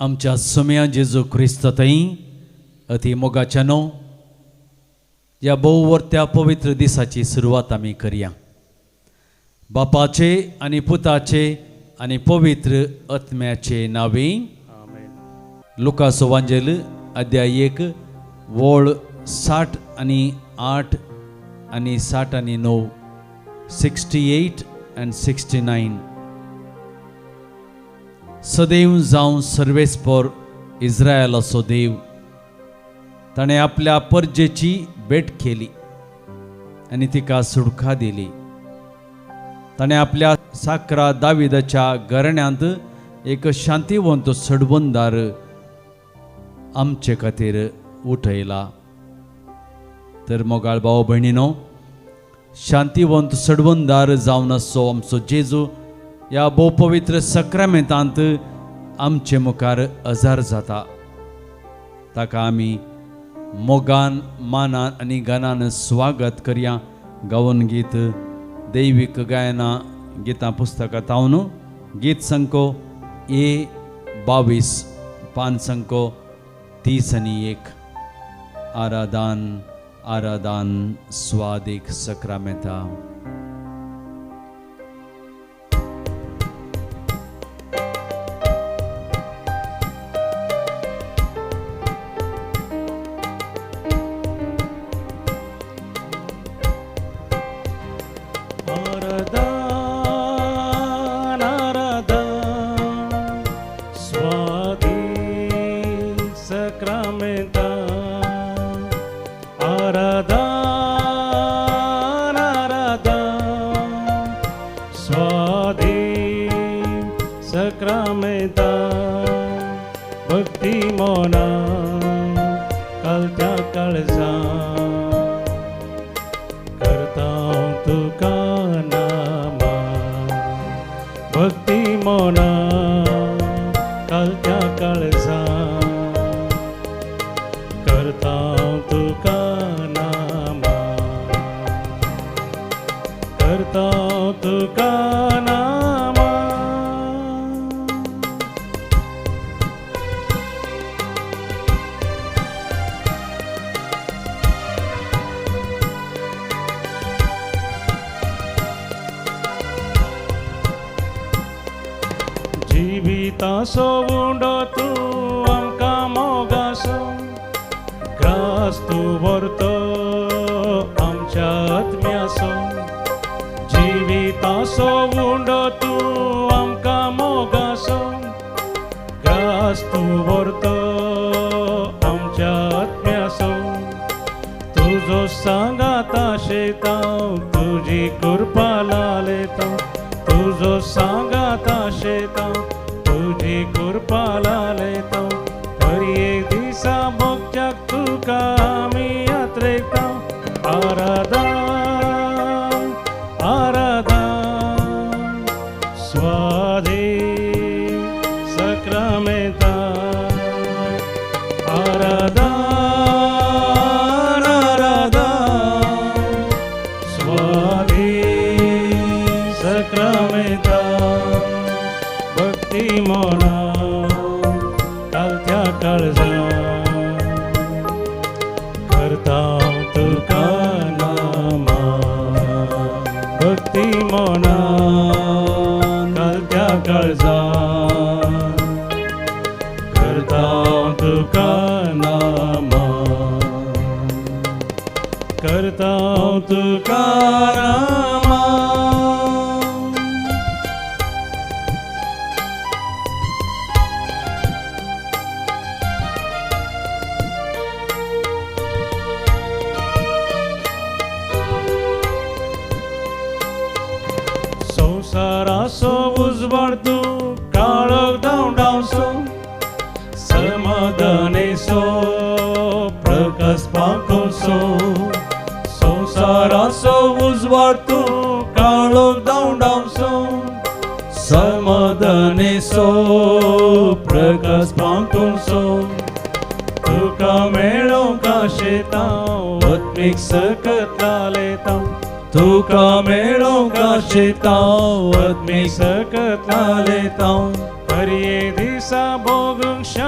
आमच्या सोम्या जेजू क्रिस्त थंय अती मोगाच्या न्हू ह्या भोववर्त्या पवित्र दिसाची सुरवात आमी करया. बापाचे आनी पुताचे आनी पवित्र आत्म्याचे नांवे. लुकास वांजेल अध्याय 1 वळ 60 आनी 8 आनी 60 आनी 9 68 and 69. सदैव जावं सर्वेस्पर इस्रायलाचो देव ताणें आपल्या परजेची भेट केली आनी तिका सुडका दिली. ताणें आपल्या साकरा दाविदाच्या घराण्यांत एक शांतिवंत सडबंदार आमचे खातीर उठयला. तर मोगाळ भाव भयणीनो, शांतिवंत सडबंदार जावन आसचो आमचो जेजू ह्या भोवपवित्र सक्रामेंतांत आमचे मुखार अजार जाता. ताका आमी मोगान मानान आनी गानान स्वागत करया. गावन गीत दैवीक गायना गितां पुस्तकां तावन गीत संको ए 22 पान संको 30 आनी 1. आराधान आराधान स्वादीक सक्रामेंता.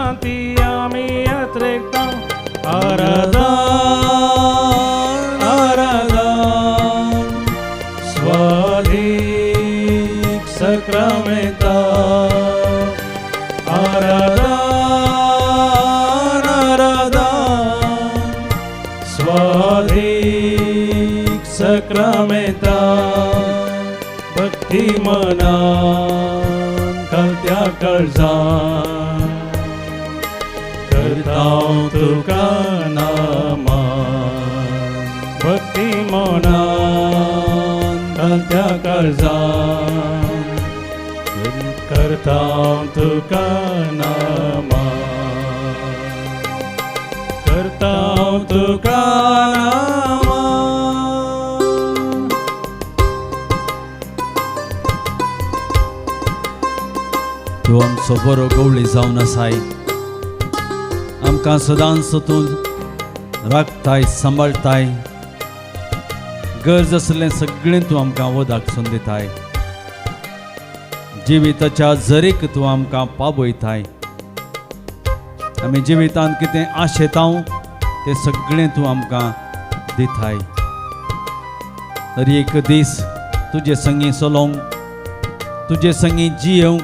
शांती आमी यात्रेकता आराधन आराधन स्वाधीक सक्रामेता आराधन आराधन स्वाधीक सक्रामेता भक्ती मनान कलत्या काळजान करता तुका नामान भक्ती मनान कलत्या काळजान करता तुका नामान करता तुका नामान. तूं आमचो बरो गवळी जावन आसाय, आमकां सदांच तूं राखताय, सांबाळटाय. गरज आसलें सगळें तूं आमकां वदाक सोन दिताय. जिविताच्या जरीक तूं आमकां पावयताय. आमी जिवितांत कितें आशेतांव तें सगळें तूं आमकां दिताय. तरी एक दीस तुजे संगी चलोवंक, तुजे संगी जियेवंक,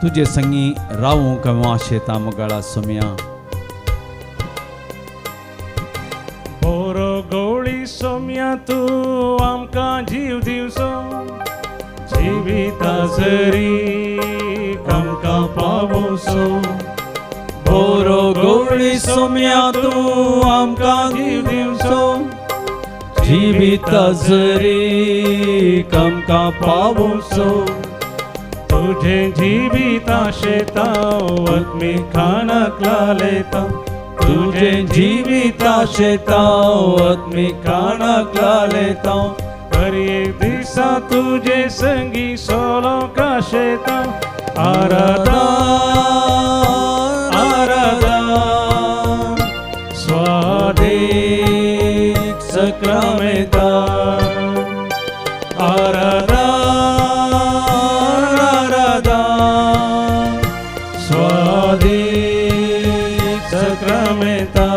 तुजे संगी रावूंक हांव आशेतां मोगाळा सोम्या. बरो गवळी सोम्या तूं आमकां जीव दिवचो जिविता जरी आमकां पावोसो. बरो गवळी सोम्या तूं आमकां जीव दिवचो जिविता जरी आमकां पावोसो. तुझे जिविता शेताव आत्मी खाणाक लालेता तुझे जिविता शेताव आत्मी खाणाक लालेता. हर एक दिसा तुझे संगी सोलो का शेता आराधन आराधन स्वाधीक सक्रामेता आराधन आराधन स्वाधीक सक्रामेता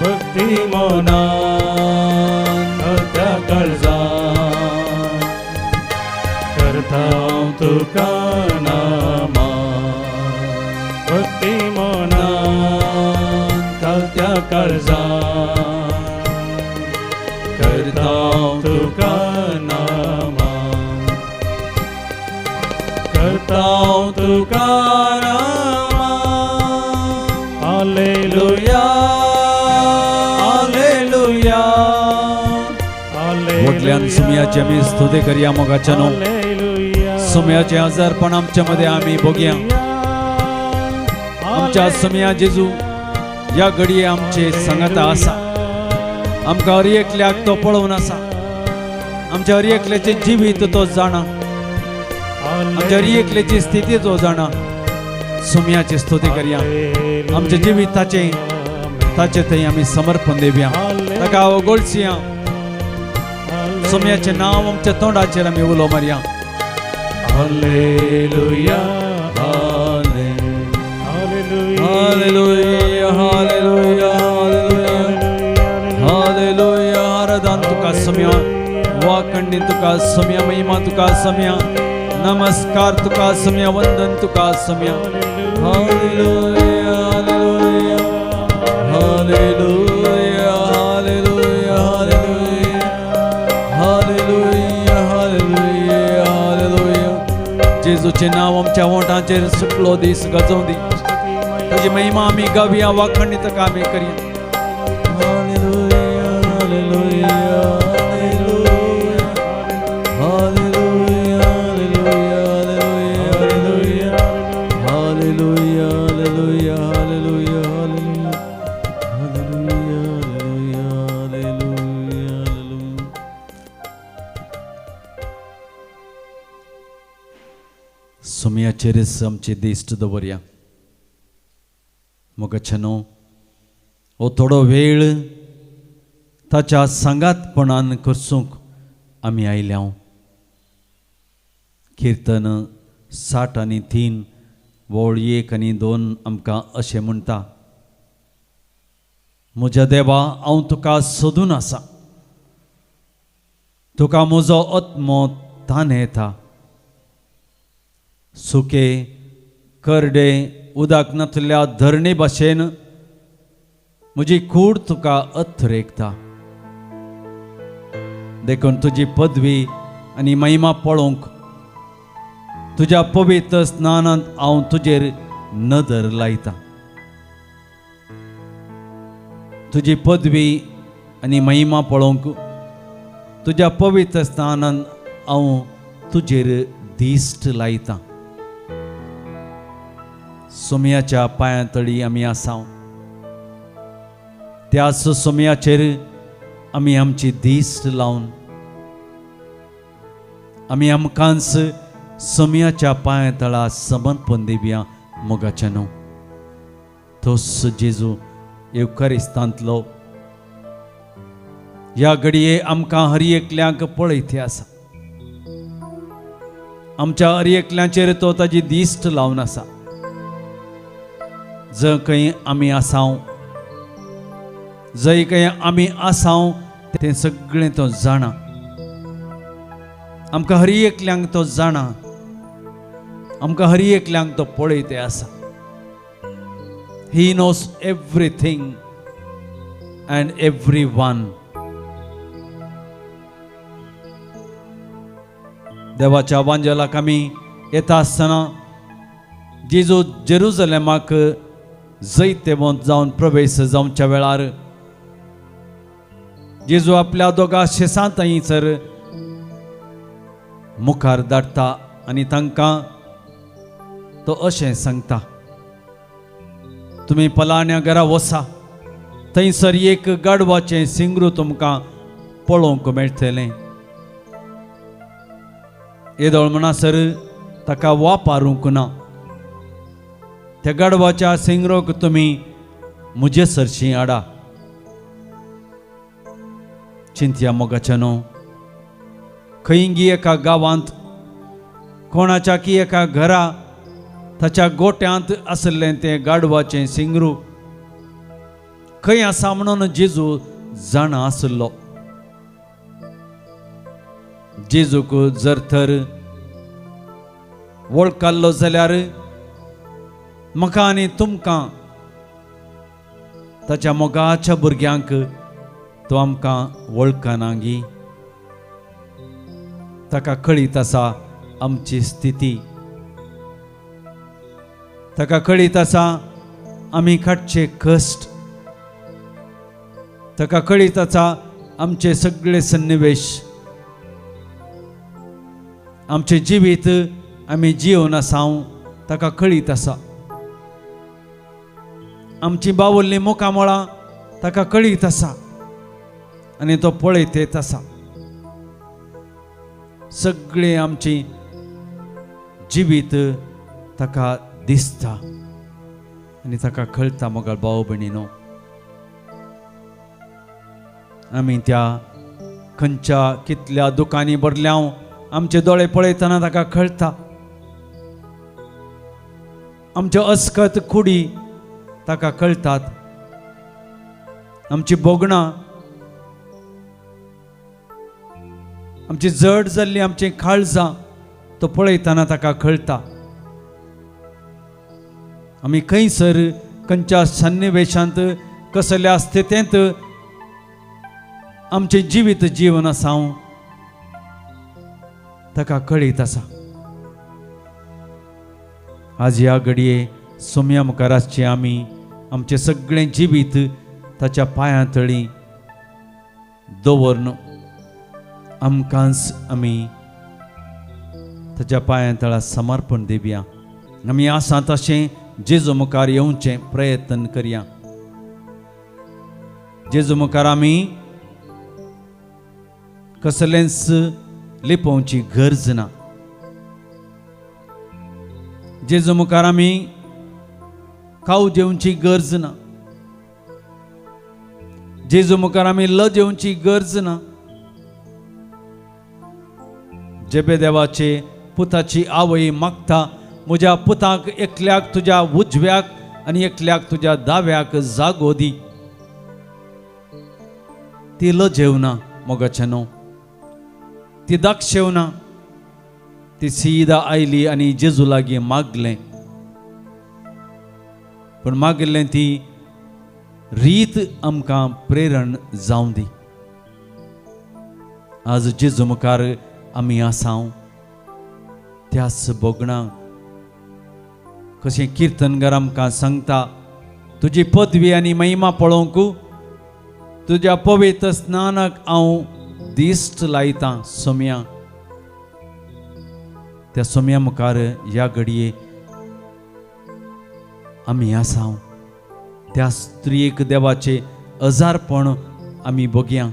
भक्ती मनान त्या काळजान करता तुका नामान भक्ती मनान त्या काळजान करता तुका नामान करता तुका नामान. Hallelujah hallelujah. व्हडल्यान सुमयाची आमी स्तुती करया मोगाच्यानो. हालेलुया. सुमयाचे आजारपण आमच्या मध्ये आमी बघया. आमच्या सुमया जेजू या घडये आमचे सांगाता आसा. आमकां हर एकल्याक तो पळोवन आसा. आमच्या हर एकल्याचें जिवीत तो जाणा. आमच्या हर एकल्याची स्थिती तो जाणा. सुमयाची स्तुती करया. आमच्या जिविताचे ताचे थंय आमी समर्पण दिवया. ताका ओगोळसिया. सुमयाचें नांव आमच्या तोंडाचेर आमी उलो मारया. हालेलुया. हालेलुया, हालेलुया, हालेलुया, हालेलुया. आराधन तुका सम्या, वाखंडी तुका सम्या, महिमा तुका सम्या, नमस्कार तुका सम्या, वंदन तुका सम्या. हालेलुया, हालेलुया, हालेलुया, हालेलुया, हालेलुया, हालेलुया, हालेलुया. जेजूचें नांव आमच्या वोंठांचेर सुटलो दीस गजोवं दी. ताजी महिमा आमी गावया, वाखणी ताका आमी करया. हालेलुया, हालेलुया, हालेलुया, हालेलुया, हालेलुया, हालेलुया, हालेलुया, हालेलुया, हालेलुया, हालेलुया, हालेलुया, हालेलुया. सुमयाचेरच आमची दिश्ट दवरया. मोगाच्यानो, हो थोडो वेळ ताच्या सांगातपणान करसूंक आमी आयल्या. किर्तन 63 वळ 1 आनी 2 आमकां अशें म्हणटा, म्हज्या देवा हांव तुका सोदून आसा, तुका म्हजो आत्मो तानेता। सुके करडे उदक नातल्या धरणे भाशेन म्हजी कूड तुका अथरेकता। देखून तुजी पदवी आनी महिमा पळोवंक तुज्या पवित्र स्नानांत हांव तुजेर नदर लायता। तुजी पदवी आनी महिमा पळोवंक तुज्या पवित्र स्थानान हांव तुजेर दिश्ट लायता। सोम्याच्या पांयां तळी आमी आसाव, त्याच सोम्याचेर आमी आमची दिश्ट लावन आमी आमकांच सोम्याच्या पांयां तळा समर्पण दिवया। मोगाचें न्हू तोच जेजू येवकारिस्तांतलो ह्या घडये आमकां हर एकल्यांक पळयते आसा। आमच्या हर एकल्यांचेर तो ताजी दिश्ट लावन आसा। जंय खंय आमी आसाव, जंय खंय आमी आसाव तें सगळें तो जाणा। आमकां हर एकल्यांक तो जाणा, आमकां हर एकल्यांक तो पळयते आसा। He knows everything and everyone. देवाच्या वांजेलाक आमी येता आसतना जेजू जेरुजलेमाक जैतेवंत जावन प्रवेश जावच्या वेळार जेजू आपल्या दोगा शेसां थंयसर मुखार धाडटा आनी तांकां तो अशें सांगता, तुमी पलाण्या घरा वसा, थंयसर एक गाडवाचें सिंगरू तुमकां पळोवंक मेळटलें। येदोळ म्हणसर ताका वापारूंक ना, त्या गाडवाच्या सिंगरोक तुमी म्हजे सरशीं हाडा। चिंतया मोगाचें न्हू, खंयगी एका गांवांत कोणाच्या की एका घरा ताच्या गोट्यांत आशिल्लें तें गाडवाचें सिंगरू खंय आसा म्हणून जेजू जाणा आशिल्लो। जेजूक जर तर वळखाल्लो जाल्यार म्हाका आनी तुमकां ताच्या मोगाच्या भुरग्यांक तो आमकां वळखना गी। ताका कळीत आसा आमची स्थिती, ताका कळीत आसा आमी काडचे कश्ट, ताका कळीत आसा आमचे सगळे सन्निवेश, आमचें जिवीत आमी जिवन आसाव ताका कळीत आसा। आमची बावल्लीं मुखामळां ताका कळीत आसा आनी तो पळयत येत आसा। सगळें आमचें जिवीत ताका दिसता आनी ताका कळटा। मोगाळ भाव भयणीनो, आमी त्या खंयच्या कितल्या दुकांनी भरल्या आमचे दोळे पळयतना ताका कळटा। आमच्यो अस्कत कुडी ताका कळटात, आमची भोगणां, आमची जड जाल्ली आमची काळजां तो पळयतना ताका कळटा। आमी खंयसर खंयच्या सन्निवेशांत कसल्या स्थितींत आमचें जिवीत जीवन आसा ताका कळीत आसा। आज ह्या घडये सोम्या मुखार आसचे आमी आमचें सगळें जिवीत ताच्या पांयां तळी दवरून आमकांच आमी ताच्या पांयां तळा समर्पण दिवया। आमी आसा तशें जेजू मुखार येवचें प्रयत्न करया। जेजू मुखार आमी कसलेंच लिपोवची गरज ना। जेजू मुखार आमी खाव जेवची गरज ना। जेजू मुखार आमी लजेवची गरज ना। जेबे देवाचे पुताची आवय मागता, म्हज्या पुताक एकल्याक तुज्या उजव्याक आनी एकल्याक तुज्या दाव्याक जागो दी. ती लजेवना मोगाचें न्हू, ती दाक्षेवना, ती सीदा आयली आनी जेजू लागीं मागलें. पूण मागिल्लें ती रीत आमकां प्रेरण जावं दी. आज जेजू मुखार आमी आसाव त्याच भोगणां कशें किर्तनगर आमकां सांगता, तुजी पदवी आनी महिमा पळोवंक तुज्या पवित्र स्नानाक हांव दिश्ट लायतां सोम्या. त्या सोम्या मुखार ह्या घडये आमी आसाव. त्या स्त्रियेक देवाचें अजारपण आमी बघया,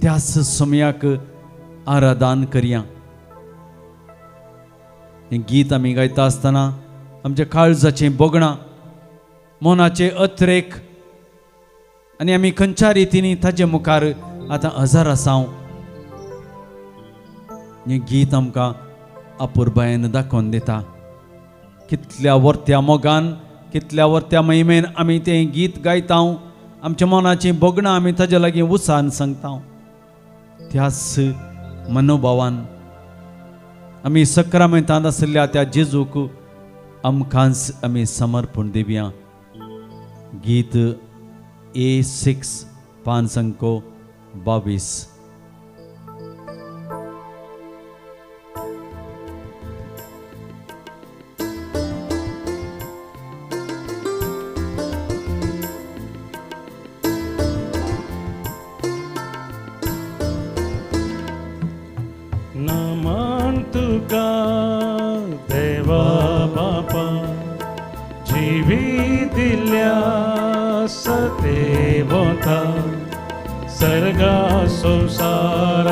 त्याच सोम्याक आराधन करया. हें गीत आमी गायता आसतना आमच्या काळजाचें भोगणां, मनाचे अत्रेक आनी आमी खंयच्या रितीनी ताजे मुखार आतां हजार आसाव, हें गीत आमकां अपुरबायेन दाखोवन दिता. कितल्या वर्त्या मोगान, कितल्या वर्त्या महिमेन आमी तें गीत गायता, आमच्या मनाचीं भोगणां आमी ताजे लागीं उत्साहान सांगता. त्याच मनोभावान आमी सक्रामेंतांत आशिल्ल्या त्या जेजूक आमकांच आमी समर्पण दिवया. गीत A6 5 अंको 22. नमन तुका देवा बापा, जिवी दिल्या सतेवता, सर्गा संसार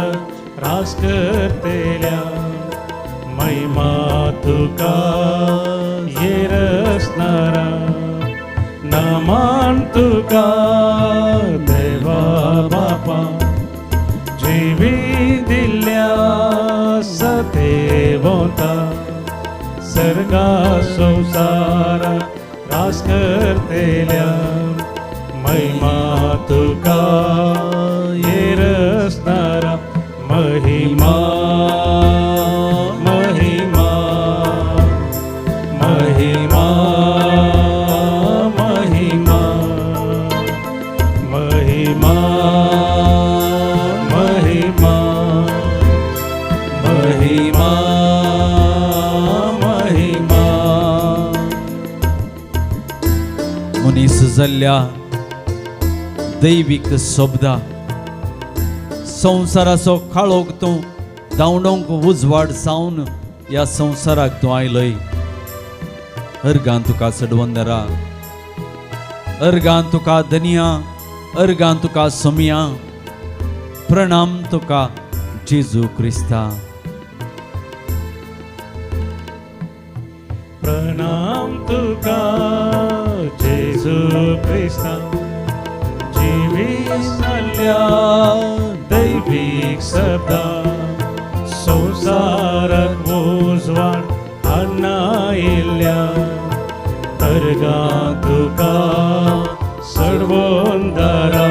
रास करतेल्या, महिमा तुका येरसणारा. नमन तुका देवा बापा, जिवी दिल्या सतेवता, सर्गा संसार रास करतेल्या, महिमा तुका येरसणारा. महिमा महिमा महिमा महिमा महिमा महिमा महिमा महिमा. मनीस जाल्ल्या दैवीक शब्दा, संवसाराचो काळोख तूं धांवडोवंक उजवाड जावन ह्या संवसाराक तूं आयलय. अर्गान तुका सडवंदरा, अर्गान तुका धनिया, अर्गान तुका सोमिया. प्रणाम तुका जेजू क्रिस्ता. प्रणाम तुका जेजू क्रिस्ता, जिवी जाल्ल्या दैवीक शब्दा, संवसाराक उजवाड हाडून अर्गां तुका सडवंदरा.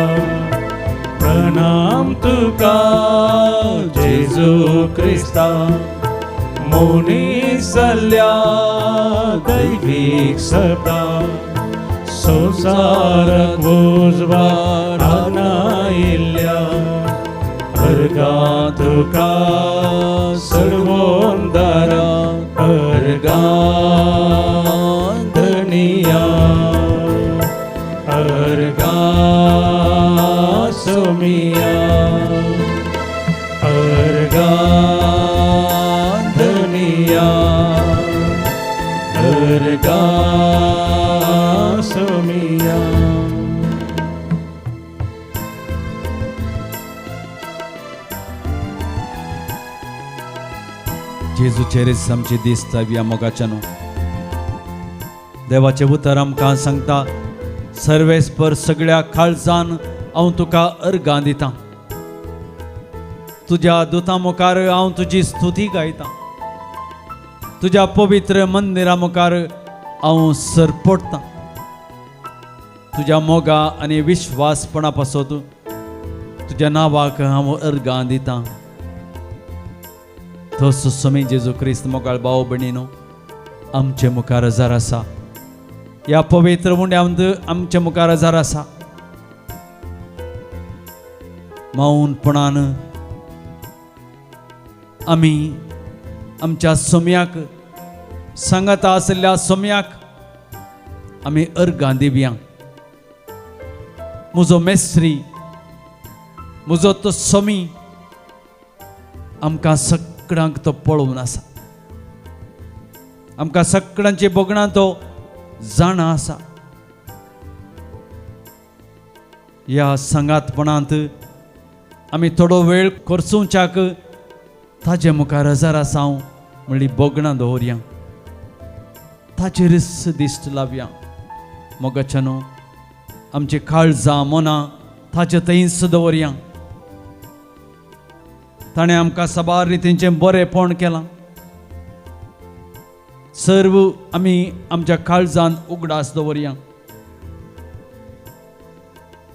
प्रणाम तुका जेजू क्रिस्ता, मनीस जाल्ल्या दैवीक शब्दा, संवसाराक उजवाड आयिल्ल्या, अर्गां तुका सडवंदरा. अर्गां धनिया, अर्गां सोमिया, अर्गां धनिया, अर्गां सोमिया. जेजूचेरच आमची दिसता ह्या मोगाच्यान. देवाचें उतर आमकां सांगता, सर्वेस्पर सगळ्या काळजान हांव तुका अर्गां दितां, तुज्या दुतां मुखार हांव तुजी स्तुती गायतां. तुज्या पवित्र मंदिरा मुखार हांव सरपडटां. तुज्या मोगा आनी विश्वासपणा पासत तुज्या नांवाक हांव अर्गां दितां. तसो स्वामी जेजू क्रिस्त मोगाळ भाव भयणीनो, आमचे मुखार हजार आसा. ह्या पवित्र उंड्यांत आमचे मुखार हजार आसा. मौनपणान आमी आमच्या सोम्याक, सांगाता आशिल्ल्या सोम्याक आमी अर्गां दिवया. म्हजो मेस्त्री, म्हजो तो सोमी आमकां सगळ्यांक तो पळोवन आसा. आमकां सगळ्यांची भोगणां तो जाणा आसा. ह्या सांगातपणांत आमी थोडो वेळ खर्चुवच्याक ताजे मुखार हजार आसा हांव म्हणली भोगणां दवरया, ताचेरच दिश्ट लावया. मोगाच्यानो, आमची काळजां मनां ताचे थंयच दवरया. ताणें आमकां साबार रितींचें बरेंपण केलां. सर्व आमी आमच्या काळजान उगडास दवरया.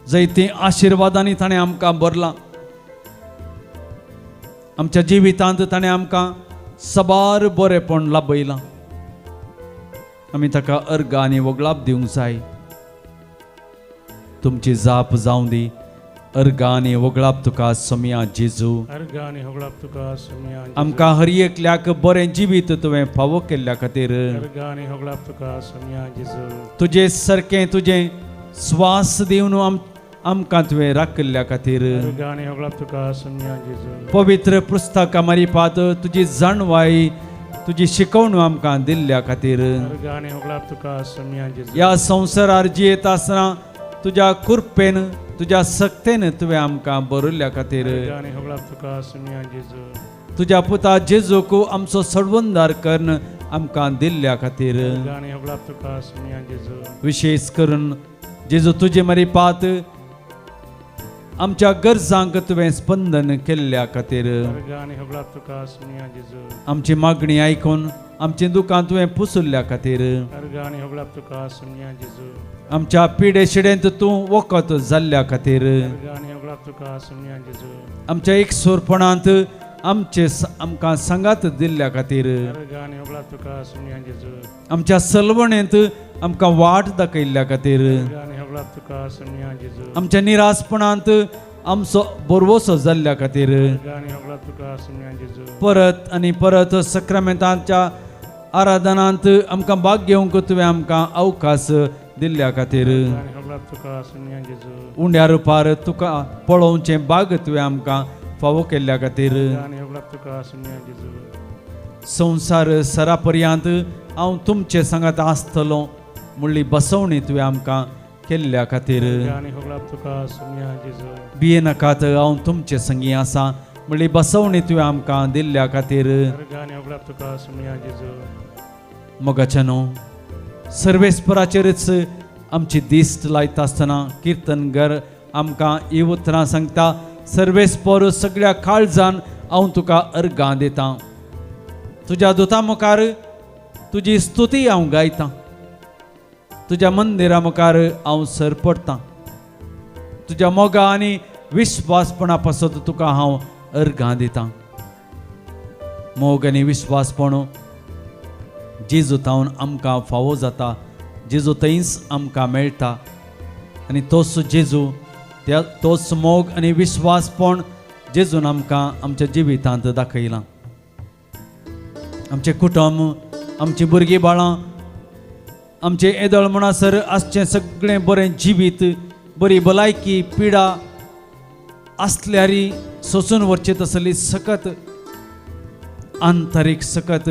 जैती आशिर्वादांनी ताणें आमकां भरलां. आमच्या जिवितांत ताणें आमकां साबार बरेंपण लाभयलां. आमी ताका अर्गां आनी वगळाप दिवंक जाय. तुमची जाप जावं दी. अर्गां आनी वगळाप तुका सोमया जेजू. अर्गां आनी होगळाप तुका सोमया. आमकां हर एकल्याक बरें जिवीत तुवें फावो केल्ल्या खातीर. अर्गां आनी होगळाप तुका सोमया जेजू. तुजे सारकें तुजें स्वास दिवन आमकां तुवें राखिल्ल्या खातीर. अर्गां आनी होगळाप तुका सोमया जेजू. पवित्र पुस्तकां मारिपात तुजी जाणवाय, तुजी शिकवण आमकां दिल्ल्या खातीर. अर्गां आनी होगळाप तुका सोमया जेजू. ह्या संवसारार जियेत आसतना तुज्या कृपेन, तुज्या सक्तेन तुवें आमकां बरयल्ल्या खातीर. अर्गां आनी होगळाप तुका सोमया जेजू. तुज्या पुता जेजूक आमचो सडवंदार करून आमकां दिल्ल्या खातीर. अर्गां आनी होगळाप तुका सोमया जेजू. विशेश करून जेजू, तुजे मरिपात आमच्या गरजांक तुवें स्पंदन केल्ल्या खातीर. अर्गां आनी होगळाप तुका सोमया जेजू. आमची मागणी आयकून आमची दुकां तुवें पुसुल्ल्या खातीर. अर्गां आनी होगळाप तुका सोमया जेजू. आमच्या पिडे शिडेंत तूं वखद जाल्ल्या खातीर. अर्गां आनी होगळाप तुका सोमया जेजू. आमच्या एकसुरपणांत आमचे आमकां सांगात दिल्ल्या खातीर. अर्गां आनी होगळाप तुका सोमया जेजू. आमच्या सलवणेंत आमकां वाट दाखयल्ल्या खातीर. अर्गां आनी होगळाप तुका सोमया जेजू. आमच्या निरासपणांत आमचो बरवसो जाल्ल्या खातीर. अर्गां आनी होगळाप तुका सोमया जेजू. परत आनी परत सक्रामेंताच्या आराधनांत आमकां भाग घेवंक तुवें आमकां अवकाश दिल्ल्या खातीर. अर्गां आनी होगळाप तुका सोमया जेजू. उंड्या रुपार तुका पळोवचें भाग तुवें आमकां फावो केल्ल्या खातीर. अर्गां आनी होगळाप तुका सोमया जेजू. संवसार सरा पर्यंत हांव तुमचे सांगात आसतलो म्हणली बसवणी तुवें आमकां केल्ल्या खातीर. अर्गां आनी होगळाप तुका सोमया जेजू. भिये नाकात, हांव तुमचे संगी आसा म्हणली बसवणी तुवें आमकां दिल्ल्या खातीर. अर्गां आनी होगळाप तुका सोमया जेजू. मोगाच्या न्हू, सर्वेस्पराचेरच आमची दिश्ट लायता आसतना किर्तनगर आमकां ही उतरां सांगता, सर्वेस्पर सगळ्या काळजान हांव तुका अर्गां दितां. तुज्या दुता मुखार तुजी स्तुती हांव गायतां. तुज्या मंदिरा मुखार हांव सरपडटां. तुज्या मोगा आनी विश्वासपणा पासत तुका हांव अर्गां दितां. मोग आनी विश्वासपण जेजू तावन आमकां फावो जाता. जेजू थंयच आमकां मेळटा आनी तोच जेजू, त्या तोच मोग आनी विश्वासपण जेजून आमकां आमच्या जिवितांत दाखयलां. आमचें कुटुंब, आमचीं भुरगीं बाळां, आमचें येदोळ म्हणसर आसचें सगळें बरें जिवीत, बरी भलायकी, पिडा आसल्यारी सोंसून वचचें तसली सकत, आंतरीक सकत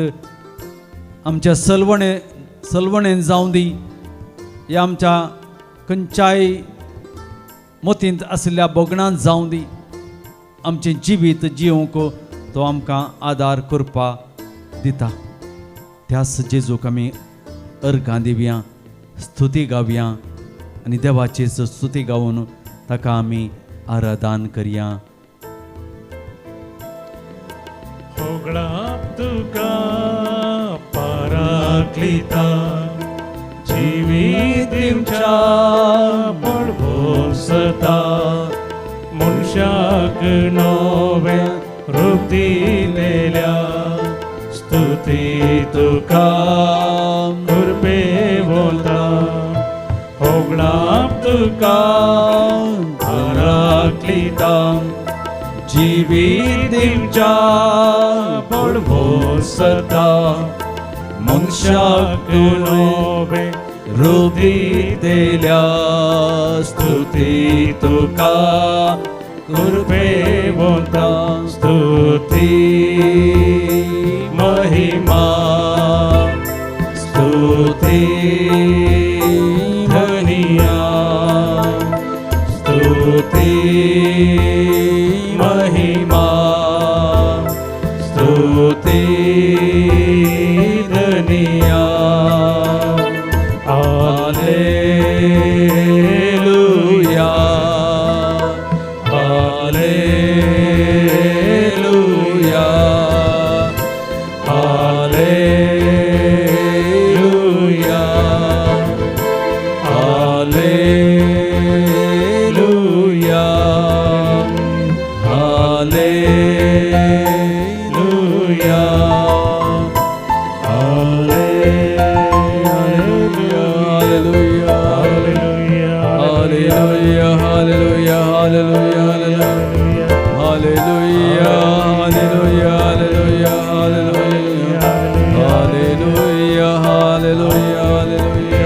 आमच्या सलवणेन जावं दी, या आमच्या खंयच्याय मतींत आशिल्ल्या भोगणांत जावं दी, आमचें जिवीत जिवंक तो आमकां आदार करपा दिता. त्याच जेजूक आमी अर्गां दिवया, स्तुती गावया आनी देवाचीच स्तुती गावन ताका आमी आराधन करया. होगळाप तुका पराक्लिता जिवीत दिवच्या पळभोसता मनशाक नवें रूप दिलेल्या स्तुती तुका कृपे वता होगडाप तुका पराक्लिता जिवीत दिवच्या पळभोसता मनशाक नवें रूप दिलेल्या स्तुती तुका कृपे वता स्तुती महिमा स्तुती धनिया स्तुती महिमा स्तुती धनिया हालेलुया हालेलुया हालेलुया हालेलुया हालेलुया hallelujah Hallelujah. Hallelujah hallelujah hallelujah hallelujah hallelujah hallelujah hallelujah hallelujah hallelujah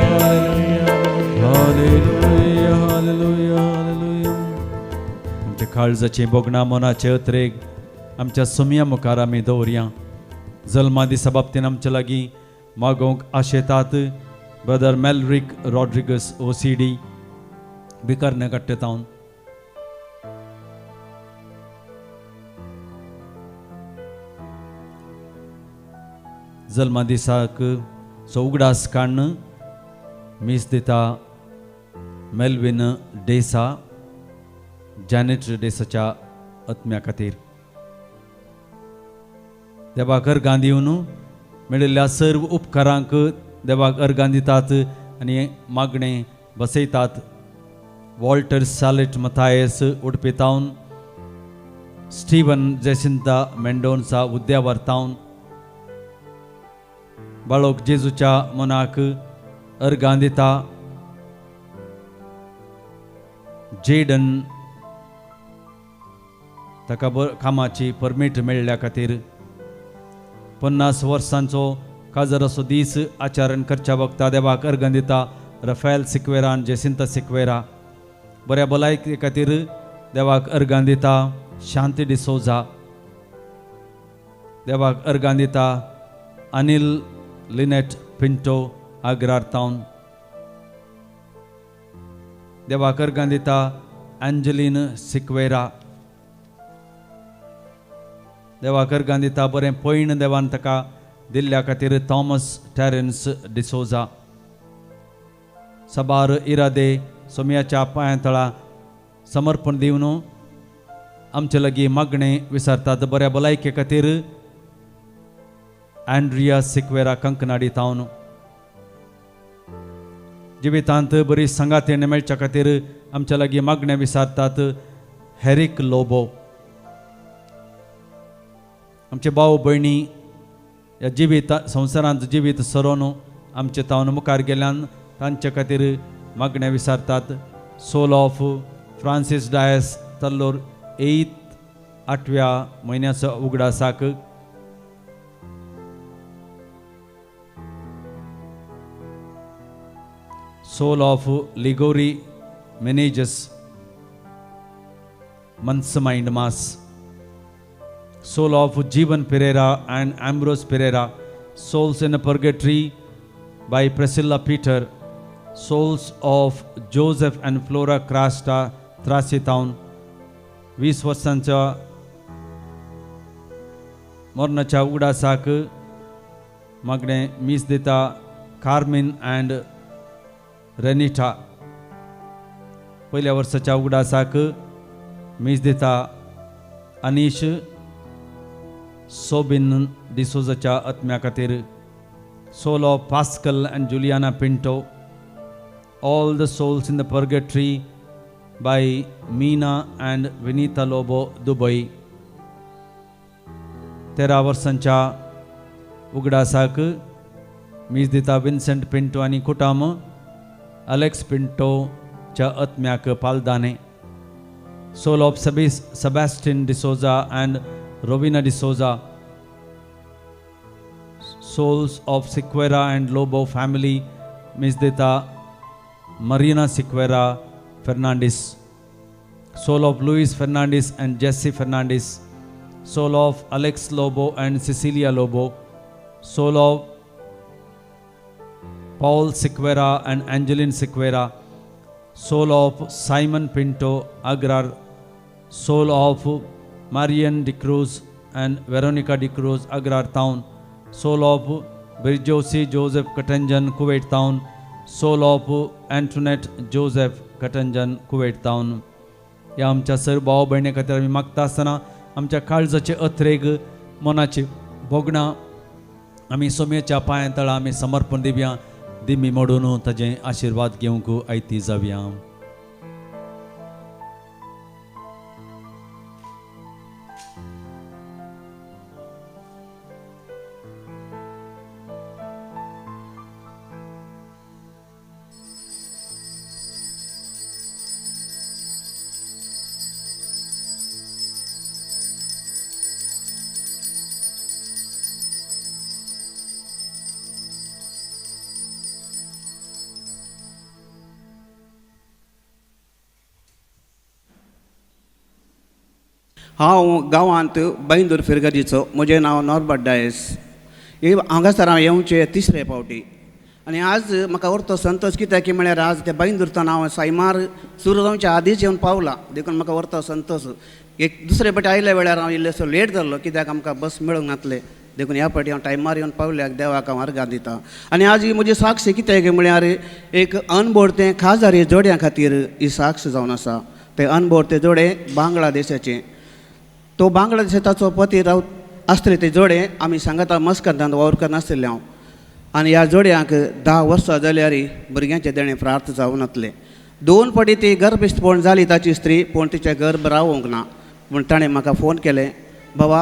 hallelujah hallelujah hallelujah. आमच्या काळजाचे भोगणां मनाचे अत्रेग आमच्या सोमया मुखार आमी दवरया. जल्मा दिसा बाबतीन आमच्या लागीं मागोवंक आशेतात ब्रदर मेलरीक रॉड्रिगस OCD बिकर्णे कट्टेतावन. जल्मा दिसाक सो उगडास काडून मीस दिता मेल्विन डेसा जॅनेट डेसाच्या आत्म्या खातीर. देवाक अर्गां दिवन मेळिल्ल्या सर्व उपकारांक देवाक अर्गां दितात आनी मागणें बसयतात. Walter सालेट Matthias उडपितावन, Steven Jacinta Mendonsa उद्यावर तावन, बाळोक जेजूच्या मनाक अर्गां दिता. जेडन ताका कामाची परमीट मेळ्ळ्या खातीर 50 वर्सांचो काजराचो दीस आचरण करच्या वखता देवाक अर्गां दिता. रफेल सिक्वेरा आनी जेसिंता सिक्वेरा बऱ्या भलायके खातीर देवाक अर्गां दिता. शांती डिसोजा देवाक अर्गां दिता. अनिल लिनेट पिंटो आग्रार तावन देवाक अर्गां दिता. एंजलीन सिक्वेरा देवाक अर्गां दिता. बरें पयण देवान ताका दिल्ल्या खातीर थॉमस टेरन्स डिसोजा. सबार इरादे सोमयाच्या पांया तळा समर्पण दिवन आमचे लागीं मागणें विसरतात. बऱ्या भलायके खातीर अँड्रिया सिक्वेरा कंकनाडी तावन. जिवितांत बरी सांगातेण मेळच्या खातीर आमच्या लागीं मागणें विसरतात. हेरीक लोबो. आमचे भाव भयणी ह्या जिवीत संवसारांत जिवीत सरोन आमचे तावन मुखार गेल्यान तांचे खातीर मागणें विसरतात. सोल ऑफ फ्रांसीस डायस तल्लोर 8 आठव्या म्हयन्याचो उगडासाक. सोल of Liguori मेनेजस मनसमाइंड mass. Soul of Jeevan Pereira and Ambrose Pereira, souls in a purgatory by Priscilla Peter, souls of Joseph and Flora Crasta Trasi Town, 20 वर्सांच्या मरणाच्या उगडासाक मागणें मीस दिता कार्मिन अँड रेनिटा. पयल्या वर्साच्या उगडासाक मीस दिता अनीश सोबिन डिसोजाच्या आत्म्या खातीर. Soul of Pascal and Juliana Pinto, all the souls in the purgatory by Meena and Vinita Lobo, Dubai. 13 वर्सांच्या उगडासाक मीस दिता विन्सेंट पिंटो आनी कुटाम, Alex पिंटोच्या आत्म्याक पालदाने. Soul of Sebastian D'Souza and Rowena D'Souza, souls of Sequeira and Lobo family, मीस दिता Marina Sequeira Fernandes, soul of Luis Fernandes and Jesse Fernandes, soul of Alex Lobo and Cecilia Lobo, soul of Paul Sequeira and Angeline Sequeira, soul of Simon Pinto Agrar, soul of Marian D'Cruz and Veronica D'Cruz, Agrar Town, soul of Birjosi Joseph Katanjan, Kuwait Town, soul of Antoinette Joseph Katanjan, Kuwait Town. ह्या आमच्या sir भाव भयणी खातीर आमी मागता आसतना आमच्या काळजाचे अथरेग, मनाची भोगणां आमी सोम्याच्या पांया तळा आमी समर्पण दिवया. दिमी मोडून ताजे आशिर्वाद घेवंक आयती जावया. हांव गांवांत बैंदूर फिरगजीचो, म्हजें नांव नॉर्बर्ट डायस. हांगासर हांव येवचें तिसरे फावटी आनी आज म्हाका व्हरतो संतोश कित्याक की म्हळ्यार आज त्या बैंदूरतान हांव सायमार सुरू जावच्या आदींच येवन पावलां, देखून म्हाका व्हरतो संतोश. एक दुसरे फावटी आयल्या वेळार हांव इल्लेसो लेट जाल्लो कित्याक आमकां बस मेळूंक नासलें, देखून ह्या फावटी हांव टायमार येवन पावल्याक देवाक हांव अर्गां दिता. आनी आज ही म्हजी साक्ष कित्याक म्हळ्यार एक अनबोड तें खाजदारी जोड्यां खातीर ही साक्ष जावन आसा. तें अनबोड तें जोडे बांगलादेशाचें, तो बांगलादेशाचो पती राव आसतले ते जोडे आमी सांगता मस्कतांत वावर करनासलें हांव. आनी ह्या जोड्यांक 10 वर्सां जाल्यार भुरग्यांचें देणें प्रार्थ जावं नासलें. 2 फावटी ती गर्भस्थपण जाली ताची स्त्री, पूण तिचें गर्भ रावूंक ना. पूण ताणें म्हाका फोन केलें, बाबा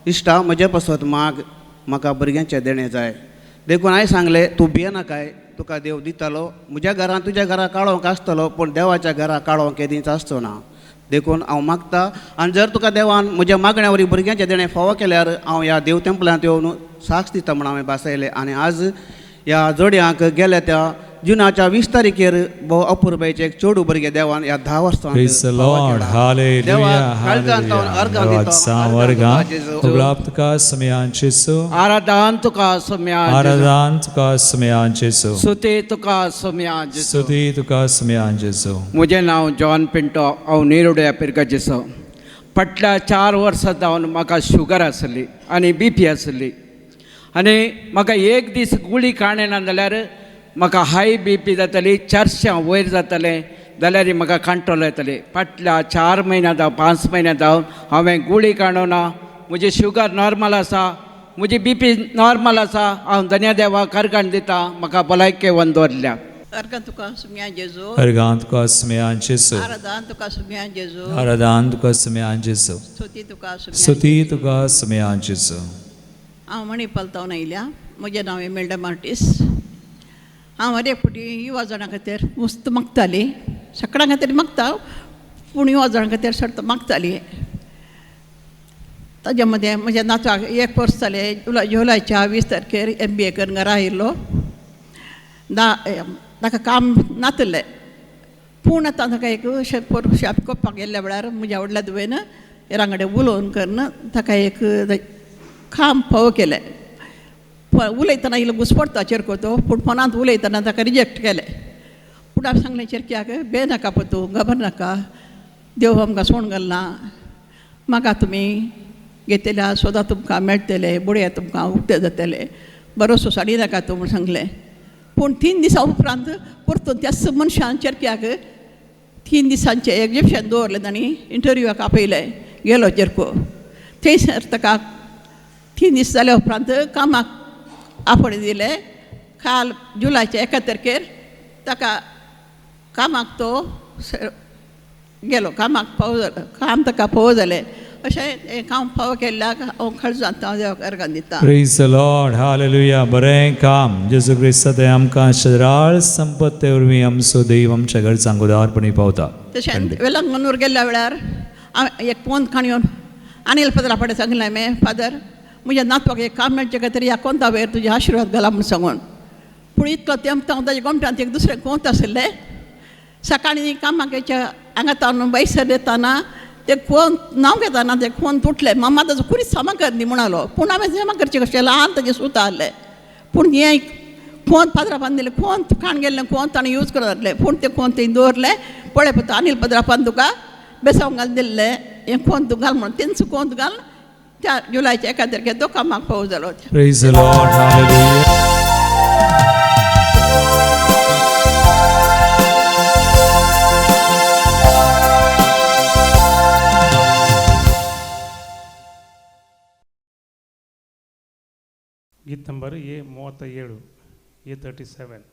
इश्टा म्हजे पासत माग, म्हाका भुरग्यांचें देणें जाय. देखून हांवें सांगलें, तूं भियेनाकाय, तुका देव दितालो. म्हज्या घरांत तुज्या घरा काळोंक आसतलो, पूण देवाच्या घरा काळोंक केदींच आसचो ना. देखून हांव मागता आनी जर तुका देवान म्हज्या मागण्या वरी भुरग्यांचें देणें फावो केल्यार हांव ह्या देव टेंपलांत येवन साक्ष दिता म्हूण हांवें भासयलें. आनी आज ह्या जोडयांक गेल्या त्या जुनाच्या 20 तारखेर भोव अपुरबायेचें एक चेडूं भुरगें देवान ह्या 10 वर्सां आराधन तुका आराधन तुका स्तुती तुका स्तुती तुका. म्हजें नांव जॉन पिंटो, हांव निरोड्या पिरगजेचो. फाटल्या 4 वर्सां जावन म्हाका शुगर आसली आनी बीपी आसली आनी म्हाका एक दीस गुळी काडना ना जाल्यार म्हाका हाय बीपी जाताली, 400 वयर जातालें जाल्यार म्हाका कंट्रोल येतालें. फाटल्या 4 म्हयन्या जावं 5 म्हयन्या जावन हांवें गुळी काडना, म्हजी शुगर नॉर्मल आसा, म्हजी बीपी नॉर्मल आसा. हांव धन्या देवाक अर्गां दिता, म्हाका भलायकेवन दवरल्या. अर्गां तुका सुम्या जेजू, अर्गां तुका सुम्या जेजू, आराधन तुका सुम्या जेजू, आराधन तुका सुम्या जेजू, स्तुती तुका स्तुती तुका सुम्या जेजू. हांव मणिपाल तावन आयल्या, म्हजें नांव इमेल्डा मार्टीस. हांव हर एक फावटी युवा जाणां खातीर मुस्त मागताली, सगळ्यां खातीर मागता पूण युवा जाणां खातीर सर्त मागताली. ताज्या मदें म्हज्या नातवाक 1 वर्स जालें, जुलयच्या 20 तारखेर MBA करून घरा आयिल्लो. ताका काम नातलें, पूण आतां ताका एक शेप कोप्पाक गेल्ल्या वेळार म्हज्या व्हडल्या धुवेन हेरां कडेन उलोवन करून ताका एक काम फावो केलें. उलयतना इल्लो घुसपडटा चेरको तो, पूण फोनांत उलयतना ताका रिजेक्ट केलें. पूण हांवें सांगलें चेरक्याक, बेनाका पो तूं, घाबर नाका, देव आमकां सोण घालना, म्हाका तुमी घेतल्या सोदा तुमकां मेळटलें, बुडया तुमकां उक्तें जातलें, बरोसो साडी नाका तूं म्हूण सांगलें. पूण 3 दिसां उपरांत परतून त्याच मनशान चेरक्याक 3 दिसांचें एग्जिबिशन दवरलें तांणी, इंटरव्यूआक आपयलें, गेलो चेरको. थंयसर ताका 3 दीस जाल्या उपरांत कामाक आपोवणें दिलें. काल जुलायच्या 1 तारखेर ताका कामाक तो गेलो, कामाक पाव जालो, काम ताका फोव जालें. अशें हें काम फावो केल्ल्याक हांव खर्च देवाक अर्गां दिता. Praise the Lord, hallelujah. बरें काम जेजू क्रिस्त ते आमकां शराळ संपत्ते वरवीं आमचो देव आमच्या घरचांक उदारपणी पावता. तशें वेलंगनूर गेल्ल्या वेळार हांवें एक पोंत काणयोन अनिल फादरा फडें सांगलें, हांवें फादर म्हज्या नातवाक एक काम मेळचें खातीर ह्या कोंता वयर तुजे आशिर्वाद घाला म्हूण सांगून. पूण इतलो तेंप हांव ताज्या गोमट्यांत एक दुसरें कोंत आशिल्लें. सकाळीं कामाक हांगा तावन बैसर येताना ते कोण नांव घेताना ते कोण तुटलें. मामा ताजो कुरीच सामा कर न्ही म्हणालो, पूण हांवें जमा करचें कशें, ल्हान ताजें सूत आहलें. पूण हें कोण पाद्रापान दिलें, कोण काण गेल्लें, कोण ताणें यूज करत जातलें. पूण तें कोण थंय दवरलें. पळय पळय अनिल पद्रापान तुका बेसांव घालून दिल्लें, हें कोण तूं घाल म्हणून तेंच कोण घाल त्या जुलायच्या 1 तारखेर तो कामाक पावो जालो. Praise the Lord, hallelujah. गीत ನಂಬರ್ ಎ 37, ಎ 37.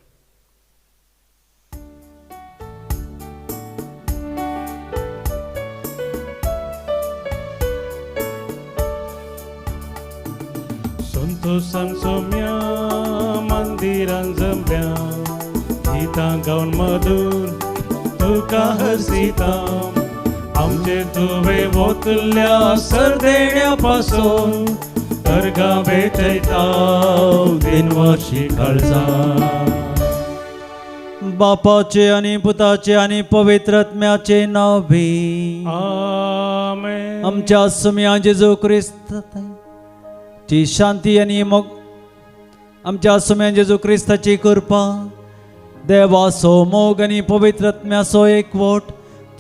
संतोषान सोम्या मंदिरान जमल्या, गीतां गावन मधुर तुका हसिता, आमचे तुवें वोतल्या सरदेण्या पासून अर्गां भेटयता दिनवाशी काळजा. बापाचे आनी पुताचे आनी पवित्र आत्म्याचे नांवे आमेन. आमच्या सुम्या जेजू क्रिस्त ची शांती आनी मोग, आमच्या सुम्या जेजू क्रिस्ताची कृपा, देवाचो मोग आनी पवित्र आत्म्याचो एकवट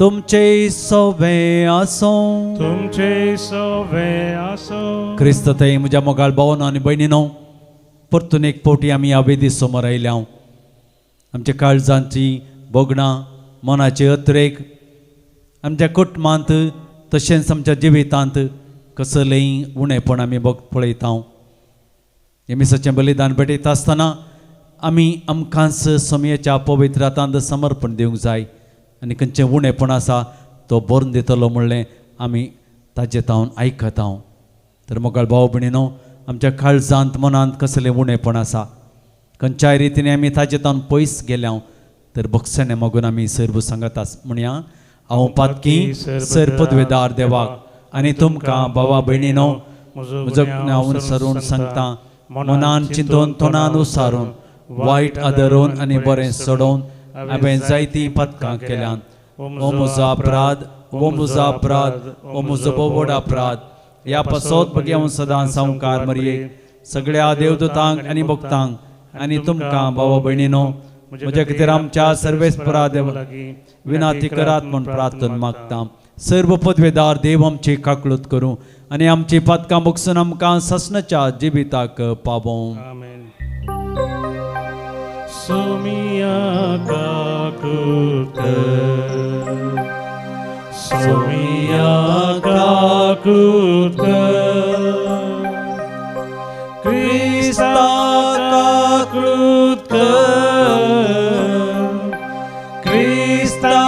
तुमचे सवे आसूं. तुमचे सवे आसूं. क्रिस्त थंय म्हज्या मोगाळ भावनो आनी भयणीनो, परतून एक फावटी आमी ह्या वेदी समोर आयल्या. आमच्या काळजांची भोगणां, मनाचे अत्रेक, आमच्या कुटुंबांत तशेंच आमच्या जिवितांत कसलेंय उणेपण आमी पळयता. हें मिसाचें बलिदान भेटयता आसतना आमी आमकांच समयेच्या पवित्र हातांत समर्पण दिवंक जाय आनी खंयचें उणेपण आसा तो भरून दितलो म्हणलें आमी ताजे तावन आयकता. तर मोगाळ भाव भयणीनो, आमच्या काळजांत मनांत कसलें उणेपण आसा, खंयच्याय रितीन आमी ताजे तावन पयस गेल्या तर भोगसणें मागून आमी सर्व सांगत आस म्हणया, हांव पातकी सर पदवेदार देवाक आनी तुमकां भावा भयणीनो म्हजो नांव सरून सांगता, मनान चिंतून तोंडान उसारून वायट आदरून आनी बरें सोडोवन हांवें जायतीं पातकां केल्यात. ओ म्हजो अपराध, ओ म्हजो अपराध, ओ म्हजो भोव अपराध. ह्या पासत भगें हांव सदां सावकार मरये सगळ्या देवदूतांक आनी भक्तांक आनी तुमकां भावा भयणीनो म्हज्या खातीर आमच्या सर्वेस्परा देवा विनाती करात म्हूण प्रार्थना मागता. सर्व पदवेदार देव आमची काकळूत करूं आनी आमची पातकां भोगसून आमकां ससनाच्या जिविताक पावों. आमेन. सोमिया काकूत, सोमिया काकूत, क्रिस्ता काकूत, क्रिस्ता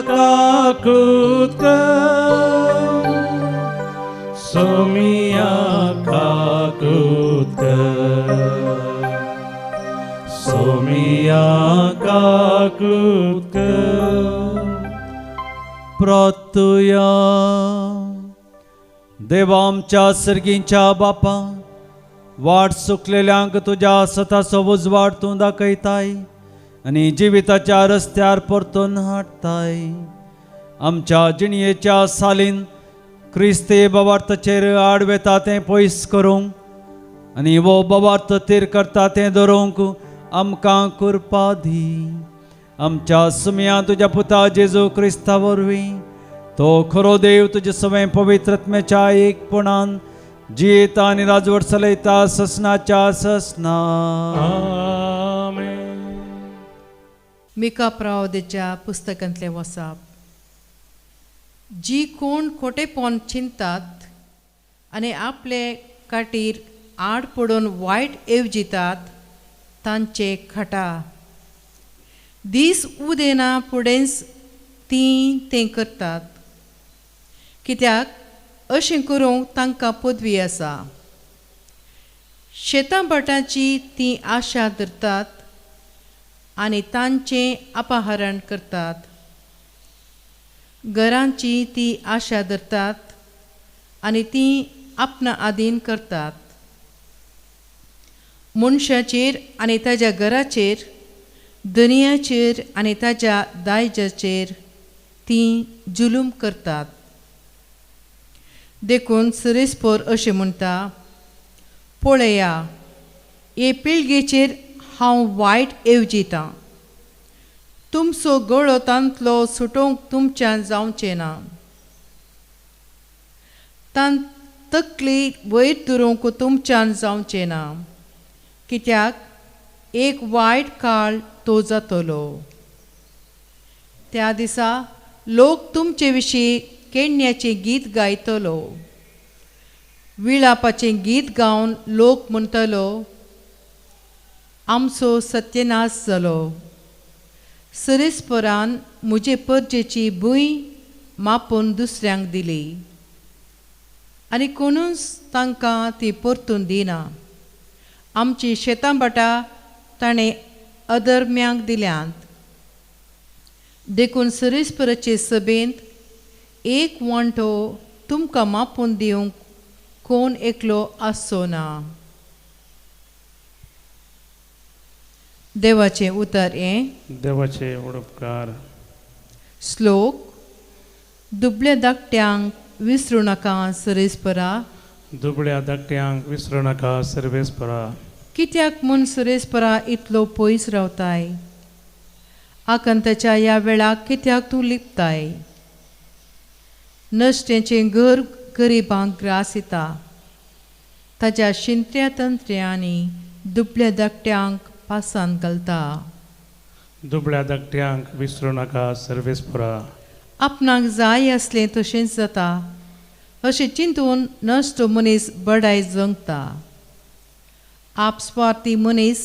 काकूत, सोमिया काकूत, सोमिया काकूत. प्रार्थुया. देवा आमच्या सर्गींच्या बापा, वाट सुकलेल्यांक तुज्या सताचो उजवाड तूं दाखयताय आनी जिविताच्या रस्त्यार परतून हाडटाय. आमच्या जिणयेच्या सालीन क्रिस्ती बाबार्थाचेर आड वेता तें पयस करूंक आनी वो बाबार्थ तीर करता तें धरूंक आमकां कृपा दी. आमच्या सुमया तुज्या पुता जेजू क्रिस्ता वरवीं तो खरो देव तुजे सवें पवित्र आत्म्याच्या एकपणान जियेता आनी राजवट चलयता ससनाच्या ससना. आमेन. मिका प्रावदेच्या पुस्तकांतलें वसाप. जी कोण खोटेपण चिंतात आनी आपले खातीर आड पडून वायट येवजितात तांचे खटा. दीस उदेना फुडेंच तीं तें करतात, कित्याक अशें करूंक तांकां पदवी आसा. शेतां भाटांची तीं आशा धरतात आनी तांचें अपहरण करतात. घरांची ती आशा धरतात आनी तीं आपणा आदीन करतात. मनशाचेर आनी ताज्या घराचेर, दर्याचेर आनी ताज्या दायजाचेर तीं जुलूम करतात. देखून सरेस्पोर अशें म्हणटा, पळया हे पिळगेचेर हांव वायट येवजितां, तुमचो गळो तांतलो सुटोवंक तुमच्यान जावचें ना. तान तकली वयर धरूंक तुमच्यान जावचें ना, कित्याक एक वायट काळ तो जातलो. त्या दिसा लोक तुमचे विशीं केण्ण्याचें गीत गायतलो, विळापाचें गीत गावन लोक म्हणटलो, आमचो सत्यनाश जालो. सरेस्परान म्हजे परजेची भूंय मापून दुसऱ्यांक दिली आनी कोणूच तांकां ती परतून दिना. आमची शेतां भाटां ताणें अधर्म्यांक दिल्यांत. देखून सरेस्पराचे सभेंत एक वांटो तुमकां मापून दिवंक कोण एकलो आसचो ना. देवाचें उतर हें. देवाचे उपकार. श्लोक. दुबळ्या धाकट्यांक विसरूं नाका सरेस्परा. दुबळ्या धाकट्यांक विसरूं नाका सर्वेस्परा. कित्याक म्हूण सरेस्परा इतलो पयस रावताय? आकांताच्या ह्या वेळाक कित्याक तूं लिपताय? नश्टेचें घर गरिबांक ग्रास येता, ताज्या शिंत्र्या तंत्र्यांनी दुबळ्या धाकट्यांक पासान घालता. दुबळ्या धाकट्यांक विसरूं नाका सर्वेस्परा. आपणाक जाय आसलें तशेंच जाता अशें चिंतून नश्ट मनीस बडाय जंगता. आपस्वार्थी मनीस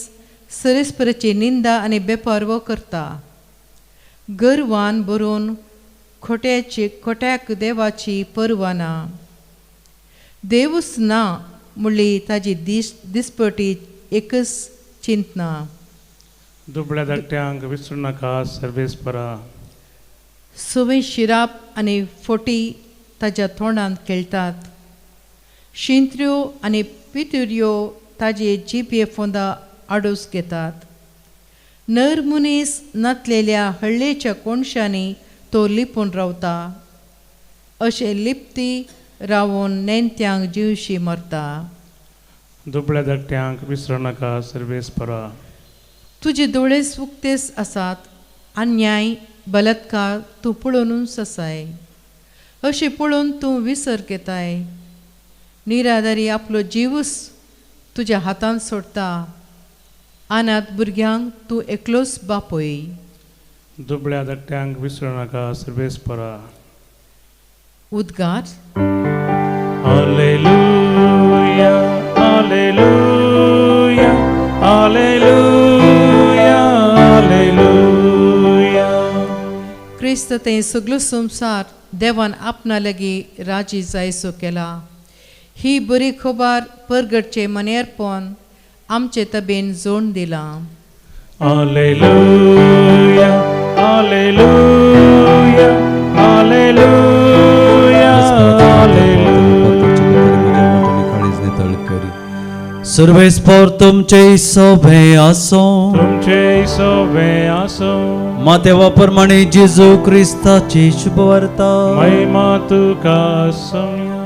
सरेस्पराची निंदा आनी बेपर्व करता. गर्वान भरून खोट्याची खोट्याक देवाची पर्वा ना. देवूच ना म्हणली ताजी दिसपटी एकच चिंतना. दुबळ्या धाकट्यांक विसरूं नाका सर्वेस्परा. सवय शिराप आनी फोटी ताज्या तोंडांत खेळटात. शिंत्र्यो आनी पितुर्यो ताजे जिबे फोंदा आडोस घेतात. नर मनीस नातलेल्या हळ्ळेच्या कोणशांनी तो लिपून रावता. अशें लिपती रावून नेणट्यांक जिवशी मरता. दुबळ्या धाकट्यांक विसरूं नाका सर्वेस्परा. तुजे दोळेच उक्तेच आसात, अन्याय बलात्कार तूं पळोवनूच आसाय. अशें पळोवन तूं विसर घेताय. निराधारी आपलो जिवूच तुज्या हातांत सोडटा. अनाथ भुरग्यांक तूं एकलोच बापूय. दुबळ्या धाकट्यांक विसरूं नाका सर्वेस्परा. उद्गार. Hallelujah, hallelujah, hallelujah, hallelujah. क्रिस्त तें सगलो संवसार देवान आपणा लागीं राजी जायसो केला. ही बरी खबर परगटचे मनेरपण आमचे तबेन जोड दिलां. Hallelujah, hallelujah, hallelujah, hallelujah. सर्वेस्पर तुमचे सोबे आसो. तुमचे सोबे आसो. मातेवा प्रमाणे जेजू क्रिस्ताची शुभवार्ता. महिमा तुका सोम्या.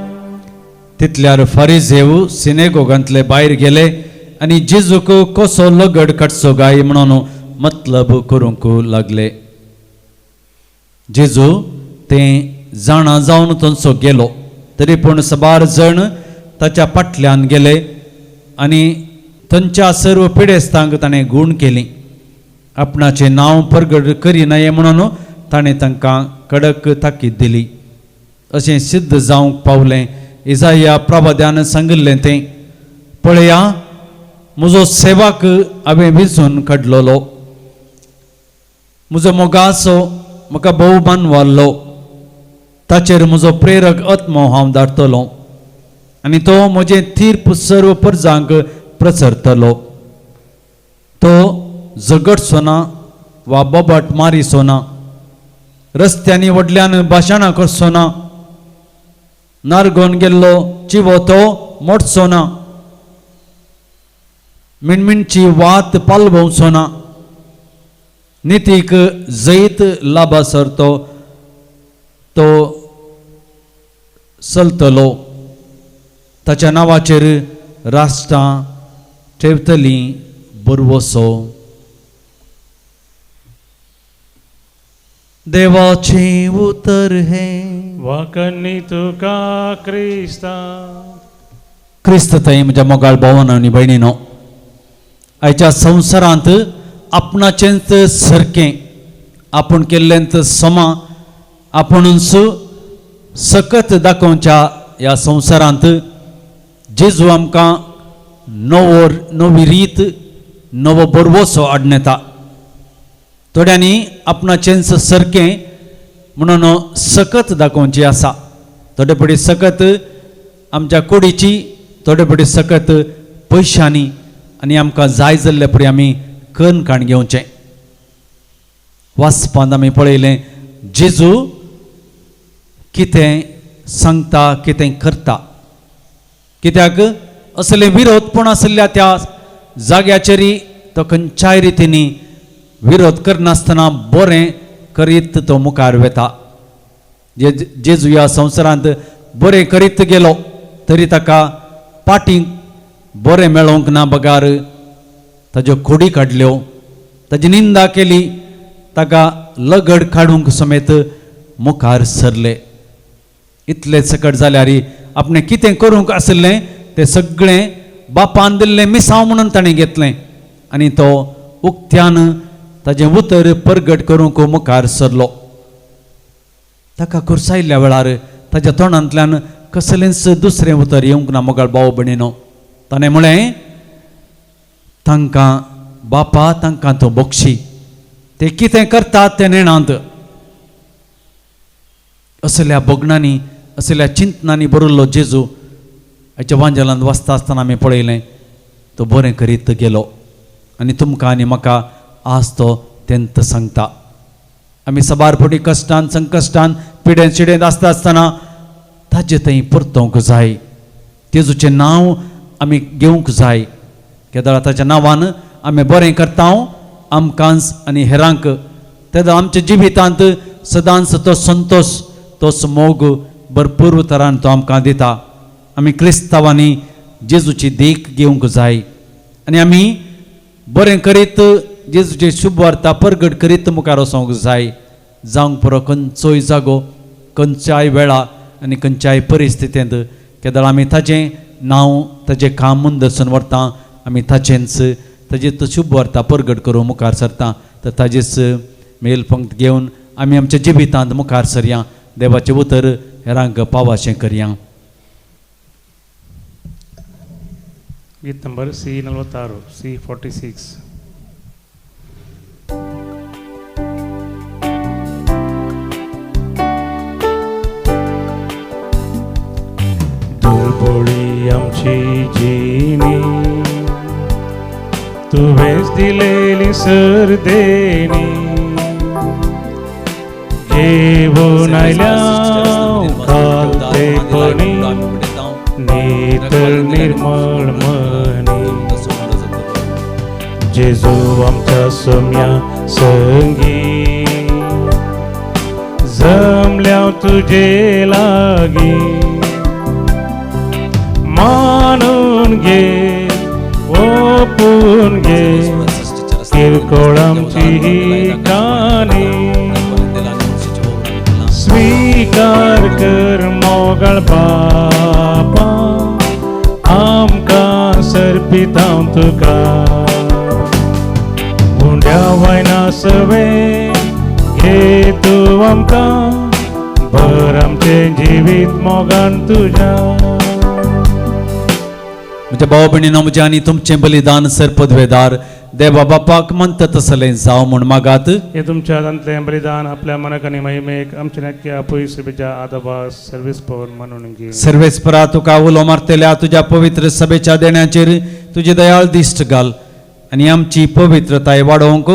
तितल्यार फारिजेव सिनेगोगांतले भायर गेले आनी जेजूक कसो लगड काडचो गाय म्हणून मतलब करूंक लागले. जेजू ते जाणा जावन थंयचो गेलो, तरी पूण साबार जण ताच्या फाटल्यान गेले आनी थंयच्या सर्व पिडेस्तांक ताणें गूण केली. आपणाचें नांव परगट करिनाये म्हणून ताणें तांकां कडक ताकीद दिली. अशें सिद्ध जावंक पावलें इजाया प्रवाद्यान सांगिल्लें तें. पळया म्हजो सेवक हांवें विजून काडलेलो, म्हजो मोगाचो म्हाका भोवमान वाडलो, ताचेर म्हजो प्रेरक आत्मो हांव धाडटलो आनी तो म्हजें तीर्प सर्व प्रजांक प्रसरतलो. तो झगडचो ना वा बोबाट मारिचो ना, रस्त्यांनी व्हडल्यान भाशणां करचो ना, नारगोन गेल्लो चिवो तो मोडचो ना, मिणमिणची वात पालवचो ना, नितीक जैत लाभासर तो तो चलतलो. ताच्या नांवाचेर राष्ट्रां ठेवतलीं बरवसो. देवाचें उतर हें. वाकन्नी तुका क्रिस्ता. क्रिस्त थंय म्हज्या मोगाळ भावान आनी भयणीनो, आयच्या संवसारांत आपणाचेंच सारकें आपूण केल्लेंच समा आपुणूच सकत दाखोवच्या ह्या संवसारांत जेजू आमकां नवो नवी रीत नवो बरवसो आडनेता. थोड्यांनी आपणाचेंच सारकें म्हणून सकत दाखोवची आसा. थोडे पडी सकत आमच्या कुडीची, थोडे पडी सकत पयशांनी, आनी आमकां जाय जाल्ले परी आमी कन्न काण घेवचें. वाचपांत आमी पळयलें जेजू कितें सांगता, कितें करता. कित्याक असले विरोधपण आशिल्ल्या त्या जाग्याचेरय तो खंयच्याय रितींनी विरोध करनासतना बरें करीत तो मुखार वेता. जेजू ह्या संवसारांत बरें करीत गेलो तरी ताका पाटी बरें मेळोवंक ना बगार ताज्यो खोडी काडल्यो, ताजी निंदा केली, ताका लगड काडूंक समेत मुखार सरले. इतले सकट जाल्यार आपणें कितें करूंक आशिल्लें तें सगळें बापान दिल्लें मिसांव म्हणून ताणें घेतलें आनी तो उक्त्यान ताजें उतर परगट करूंक मुखार सरलो. ताका खुर्सायल्ल्या वेळार ताज्या तोंडांतल्यान कसलेंच दुसरें उतर येवंक ना. मोगाळ भाव भयणीनो, ताणें म्हळें तांकां बापा तांकां तो बक्षी, ते कितें करतात तें नेणांत. असल्या भोगणांनी असल्या चिंतनांनी बरयल्लो जेजू हाच्या वांजेलांत वाचता आसतना आमी पळयलें तो बरें करीत गेलो आनी तुमकां आनी म्हाका आज तो तेंत सांगता. आमी सबार फावटी कश्टान संकश्टान पिडेन शिडेंत आसता आसतना ताजे थंय परतोवंक जाय, जेजूचें नांव आमी घेवंक जाय. केदळा ताच्या नांवान आमी बरें करता आमकांच आनी हेरांक, तेन्ना आमच्या जिवितांत सदांच तो संतोश तोच मोग भरपूर तरान तो आमकां दिता. आमी क्रिस्तांवांनी जेजूची देख घेवंक जाय आनी आमी बरें करीत जेजूची शुभवार्ता परगट करीत मुखार वचोंक जाय. जावंक पुरो खंयचोय जागो, खंयच्याय वेळा आनी खंयच्याय परिस्थितींत केदळ आमी ताजें नांव ताजें काम मुंदसून व्हरता, आमी ताचेंच ताजें शुभवार्ता परगट करूं मुखार सरता. तर ताजेच मेल पंक्त घेवन आमी आमच्या जिवितांत मुखार सरया, देवाचें उतर हेरांक पावाशें करया. गीत नंबर सी 46, सी 46. दुर्बोळी आमची जिणी तुवेंच दिलेली सरदेणी, घेवन आयल्या खालतेपणी नितळ निर्मळ मनी. जेजू आमच्या सोम्या संगी जमल्या तुजे लागी, मानून घे ओपून घे किरकोळ आमची ही काणी, स्वीकार कर मोगाळ बापा आमकां सर्पिता तुका. उंड्या वयना सवे घे तूं आमकां, भर आमचें जिवीत मोगान तुज्या. म्हज्या भाव भयणीनो, म्हजें आनी तुमचें बलिदान सर पदवेदार देवा बापाक म्हणटा तसलें जावं म्हूण मागात. हे तुमच्या हातांतलें बलिदान आपल्या मनाक आनी महिमेक आमचे नक्की आपूय सभेच्या आदाबा सर्वीस पवन म्हणून घे. सर्वेस्परा, तुका उलो मारतल्या तुज्या पवित्र सभेच्या देण्याचेर तुजी दयाळ दिश्ट घाल आनी आमची पवित्रताय वाडोवंक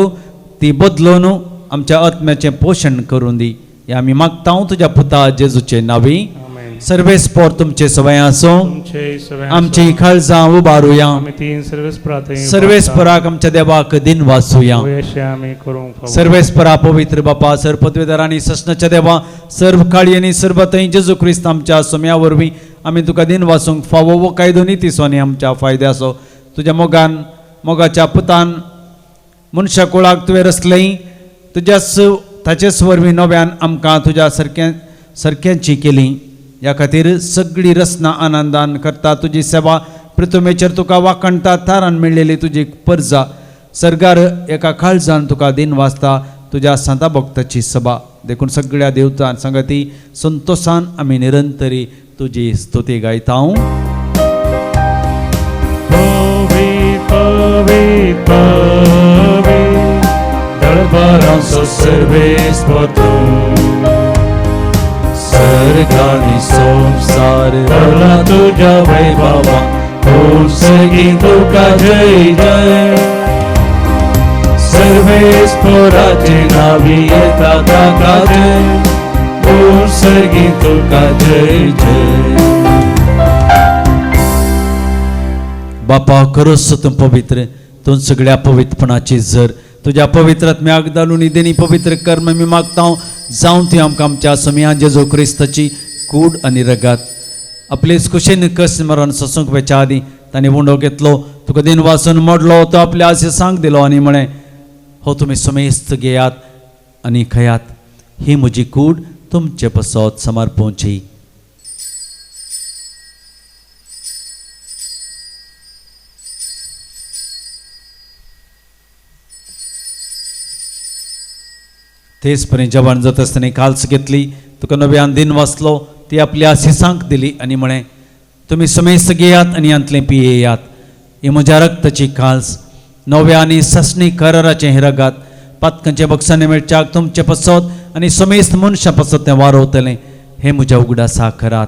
ती बदलून आमच्या आत्म्याचें पोशण करून दी. हें आमी मागता तुज्या पुता जेजूचे नांवी. आमेन. सर्वेस्पोर तुमचे सवय आसूं. तुमचे सगळे आमची काळजां उबारुया. आमी तीन सर्वेस्परा सर्वेस्पराक आमच्या देवाक दिन वाचुया. अशें आमी करूंक फावो. सर्वेस्परा पवित्र बापा, सर पदवेदार आनी ससनाच्या देवा, सर्व काळी आनी सर्व थंय जेजू क्रिस्त आमच्या सोम्या वरवीं आमी तुका दिन वाचूंक फावो वो कायदो नितीचो आनी आमच्या फायद्याचो. तुज्या मोगान, मोगाच्या पुतान मनशा कुळाक तुवें रचलें, तुज्याच ताचेच वरवीं नव्यान आमकां तुज्या सारक्या सारक्यांची केली. ह्या खातीर सगळी रचना आनंदान करता तुजी सेवा. पृथ्वीचेर तुका वाखणटा थारान मेळ्ळेली तुजी परजा सरगार एका काळजान तुका दिन वाचता तुज्या सांता भक्ताची सभा. देखून सगळ्या देवतान संगती संतोशान आमी निरंतरी तुजी स्तुती गायता. पवी पवी पवी दरबारांचो सर्वेस्पर तूं, सर्गानी संसार भरला तुज्या वैभवा, उत्सर्गी तुका जय जय. सर्वेस्पराचे नावी येता ताका जय, उत्सर्गी तुका जय जय. बापा, खरोच तूं पवित्र, तूं सगळ्या पवित्रपणाची जर तुज्या पवित्र आत्म्याक घालून देणी पवित्र कर्म मी मागता जावं ती आमकां आमच्या सोमया जेजू क्रिस्ताची कूड आनी रगात. आपलेच कुशेन कस मरण सोसूंक वेच्या आदीं ताणें उंडो घेतलो, तुका दिन वाचून मोडलो, तो आपल्या आसे सांग दिलो आनी म्हळें, हो तुमी समेस्त घेयात आनी खयात, ही म्हजी कूड तुमचे पसत समर्पोवची. तेच परी जवान जाता आसतना काल्स घेतली, तुका नव्यान दिन वाचलो, ती आपल्या आशिसांक दिली आनी म्हळें, तुमी समेस्त घेयात आनी हांतलें पियेयात, ही म्हज्या रक्ताची काल्स, नव्या आनी ससणी कराराचें हें रगात, पातकांचे बक्षाने मेळच्याक तुमचे पसत आनी समेस्त मनशां पसत तें वारवतलें, हें म्हज्या उगडासा करात.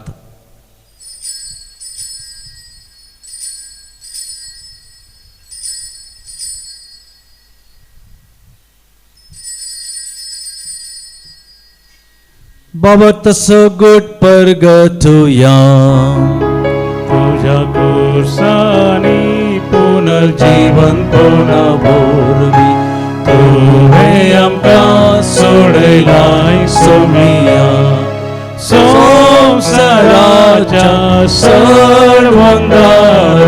बाबा तसो गुट परगटुया. तुझ्या कुर्सानी पुनर्जीवन पुन्हा बोरवी तुवें आमकां सोडयलाय सोमिया, संवसाराच्या सर्वंदार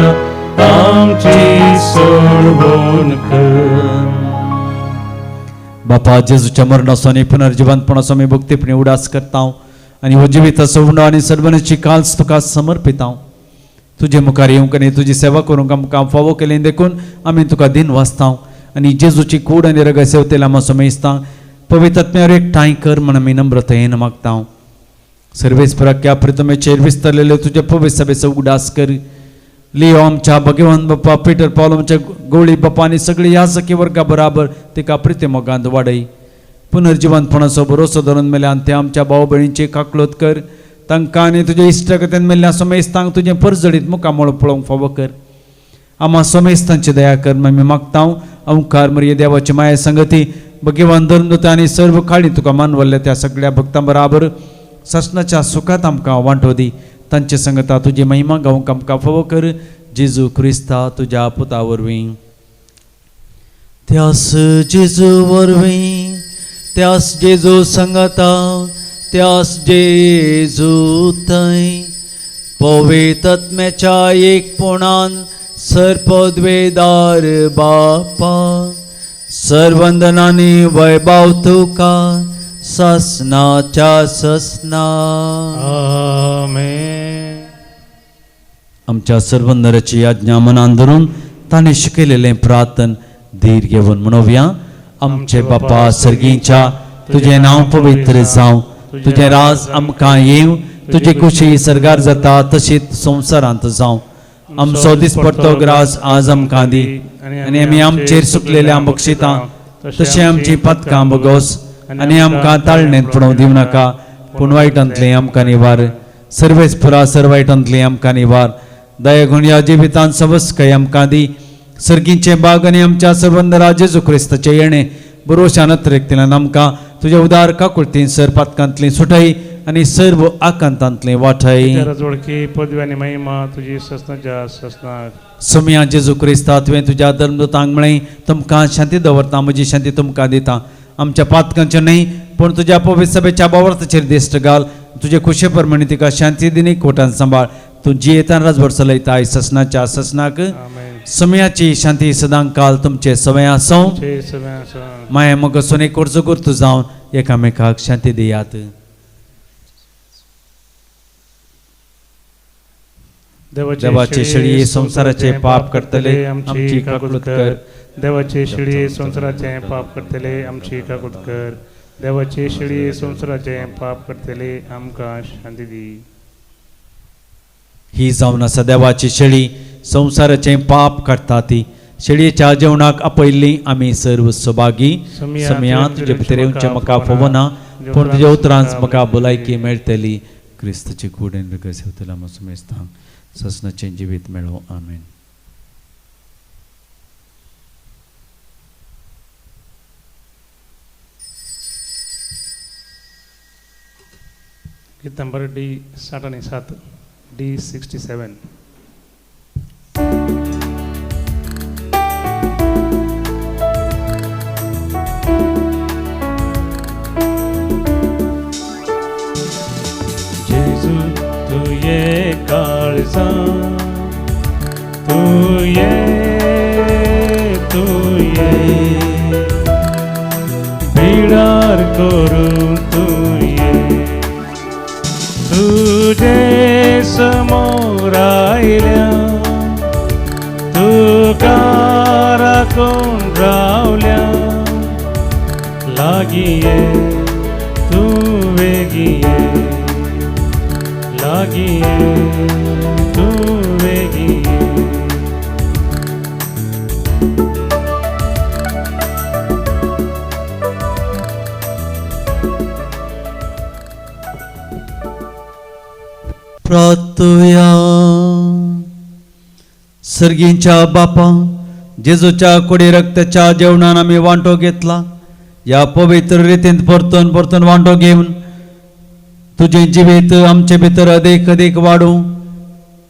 आमची सोडवण कर. बापा, जेजूच्या मरणाचो आनी पुनर्जिवंतपणाचो आमी भक्तीपणी उडास करता आनी हो जिविताचो उंडो आनी सर्वनाची काल्स तुका समर्पिता. तुजे मुखार येवंक आनी तुजी सेवा करूंक आमकां फावो केली देखून आमी तुका दिन वाचता आनी जेजूची कूड आनी रगत सेवतेल्या आमी समेजता. पवित्र आत्म्यार एकठांय कर म्हण आमी नम्रतायेन मागता. सर्वेस्पराक्या प्रितमेचेर विस्तारलेले तुजे पवित्र सभेचो उगडास कर. लियो आमच्या भगवान बाप्पा, पिटर पावल आमच्या गोळी बाप्पा आनी सगळी याजकी वर्गा बराबर तिका प्रिती मोगांत वाडय. पुनर्जिवंतपणाचो भरोसो धरून मेल्यान ते आमच्या भाव भयणीची काकलोत कर. तांकां आनी तुज्या इश्टागतीन मेल्ल्या सोमेस्तांक तुजें परजळीत मुखामळ पळोवंक फावो कर. आमा सोमेस्तांची दया कर आमी मागता. अंकार मरिये देवाची माया संगती भगवान धर्मदूत आनी सर्व काळी तुका मानवल्ल्या त्या सगळ्या भक्तां बराबर सासणाच्या सुखात आमकां वांटो दी. तांचे संगता तुजी महिमा गावंक आमकां फावो कर. जेजू क्रिस्ता तुज्या पुता वरवीं. त्यास जेजू वरवीं, त्यास जेजू संगता, त्यास जेजू थंय पवित्र आत्म्याच्या एकपणान सर्पद्वेदार बापा, सर्वंदनानी वैभव तुका ससनाच्या ससना. आमेन. आमच्या सर्वंदराची आज्ञा मनान धरून ताणें शिकयलेलें प्रार्थन धीर घेवन म्हणोवया. आमचे बापा सर्गीच्या, तुजें नांव पवित्र जावं, तुजें राज आमकां येवं, तुजी खुशी सर्गार जाता तशीच संवसारांत जावं. आमचो दिसपडतो ग्रास आज आमकां दी आनी आमी आमचेर सुकलेल्या बक्षिता तशें आमची पदकां बगोस आनी आमकां ताळणेंत पडोवंक दिवं नाका पूण वायटांतलें आमकां निवार सर्वेस पुरा सर वायटांतलें आमकां निवार दया घेवन ह्या जिवितांत सवस्काय आमकां दी सर्गींचे बाग आनी आमच्या सर्वंदरा जेजू क्रिस्ताचें येणें बरोशान अतिरिक्तल्यान आमकां तुज्या उदार काकुळतीन सर पातकांतलीं सुटाय आनी सर्व आकांतांतलें वाठाय. राजवडकी पदवी आनी महिमा तुजी ससनाच्या ससनाक. सोम्या जेजू क्रिस्ता तुवें तुज्या धर्मदूतांक म्हळें तुमकां शांती दवरता म्हजी शांती तुमकां दिता आमच्या पातकांचें न्हय पूण तुज्या पवित्र सभेच्या बावर्ताचेर दिश्ट घाल तुजे खुशे प्रमाणे तिका शांती दिनी कोटान सांबाळ तूं जियेतान राजभर चलयता ससनाच्या ससनाक. सम्याची शांती सदां काल तुमचे सवय आसूं. माया मग सोने कोरचो गुर्तू जावन एकामेकाक शांती दियात. देवाचे शेळये संवसाराचे पाप करतले आमची काकूत कर. देवाचे शेळये संवसाराचे पाप करतले आमची काकूत कर. देवाचे शेळये संवसाराचे पाप करतले आमकां शांती दी. ही जावन आसा देवाची शेळी संवसाराचें पाप काडटा ती शेळयेच्या जेवणाक आपयल्ली आमी सर्व सभागी. सम्या तुजे भितर येवचें म्हाका फोवना पूण तुज्या उतरांच म्हाका भलायकी मेळटली. क्रिस्ताची कूड आनी रगत सेवतल्या सुमेस्तांक ससनाचें जिवीत मेळो. आमेन. गीत नंबर डी 60 आणि 7 डी 67. जेजू तुये काळजा तुये तुये बिडार करून तुये तुझे समोर आयल्या तुका राखून रावल्या लागिये तूं वेगिये लागिये तूं वेगिये. प्रार्थुया. सर्गींच्या बापा जेजूच्या कुडी रक्ताच्या जेवणान आमी वांटो घेतला ह्या पवित्र रितीन परतून परतून वांटो घेवन तुजें जिवीत आमचे भितर अदीक अदीक वाडूं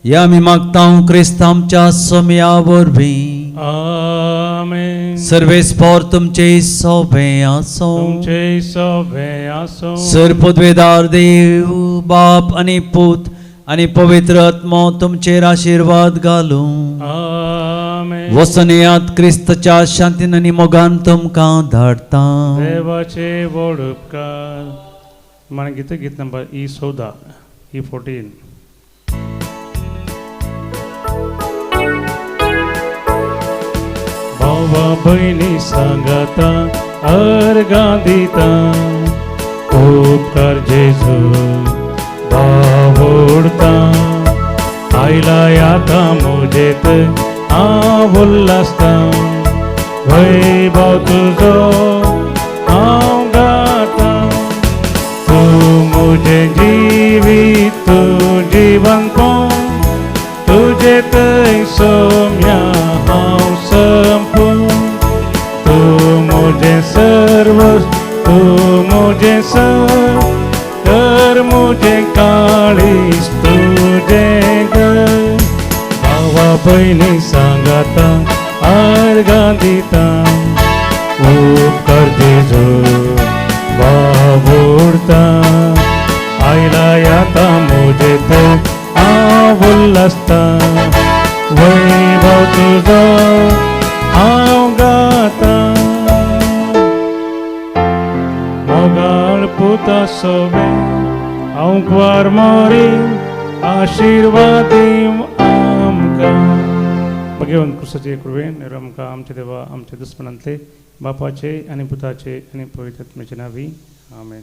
ह्या आमी मागता क्रिस्त आमच्या सोम्या वरवीं. आमेन. सर्वेस्पोर तुमचे सोबे आसूं. तुमचे सोबे आसूं. सर पदवेदार देव बाप आनी पूत आनी पवित्र आत्मो तुमचेर आशिर्वाद घालूं. आमेन. वसनयात क्रिस्तच्या शांतीन आनी मोगान तुमकां धाडटा. देवाचे व्हड उपकार. मागीर गीत नंबर ई 14 ई 14. भावा भयणी सांगाता अर्गां दिता उपकार जेजू बावडता आयला आता मुजेत हांव उल्हासता वैभव तुजो हांव गाता तूं मुजें जिवीत तूं जिवन कोण तुजे थंय सोम्या हांव संपूं तूं मुजें सर्व तूं मुजें सर कर मुजें काळीज तुजें घर भावा भयणी सांगाता अर्गां दिता उपकार जेजू बावुडता आयला आता मुजें थंय हांव उल्हासता वैभव तुजो हांव गाता. मोगाळ पुता सोबे हांव कुवार मोरी आशिर्वादी आमकां. भगवान क्रिस्ताचे कृपेन आमकां आमच्या देवा आमच्या दुस्मनांतले बापाचे आनी पुताचे आनी पवित्र आत्म्याचे नांवी. आमेन.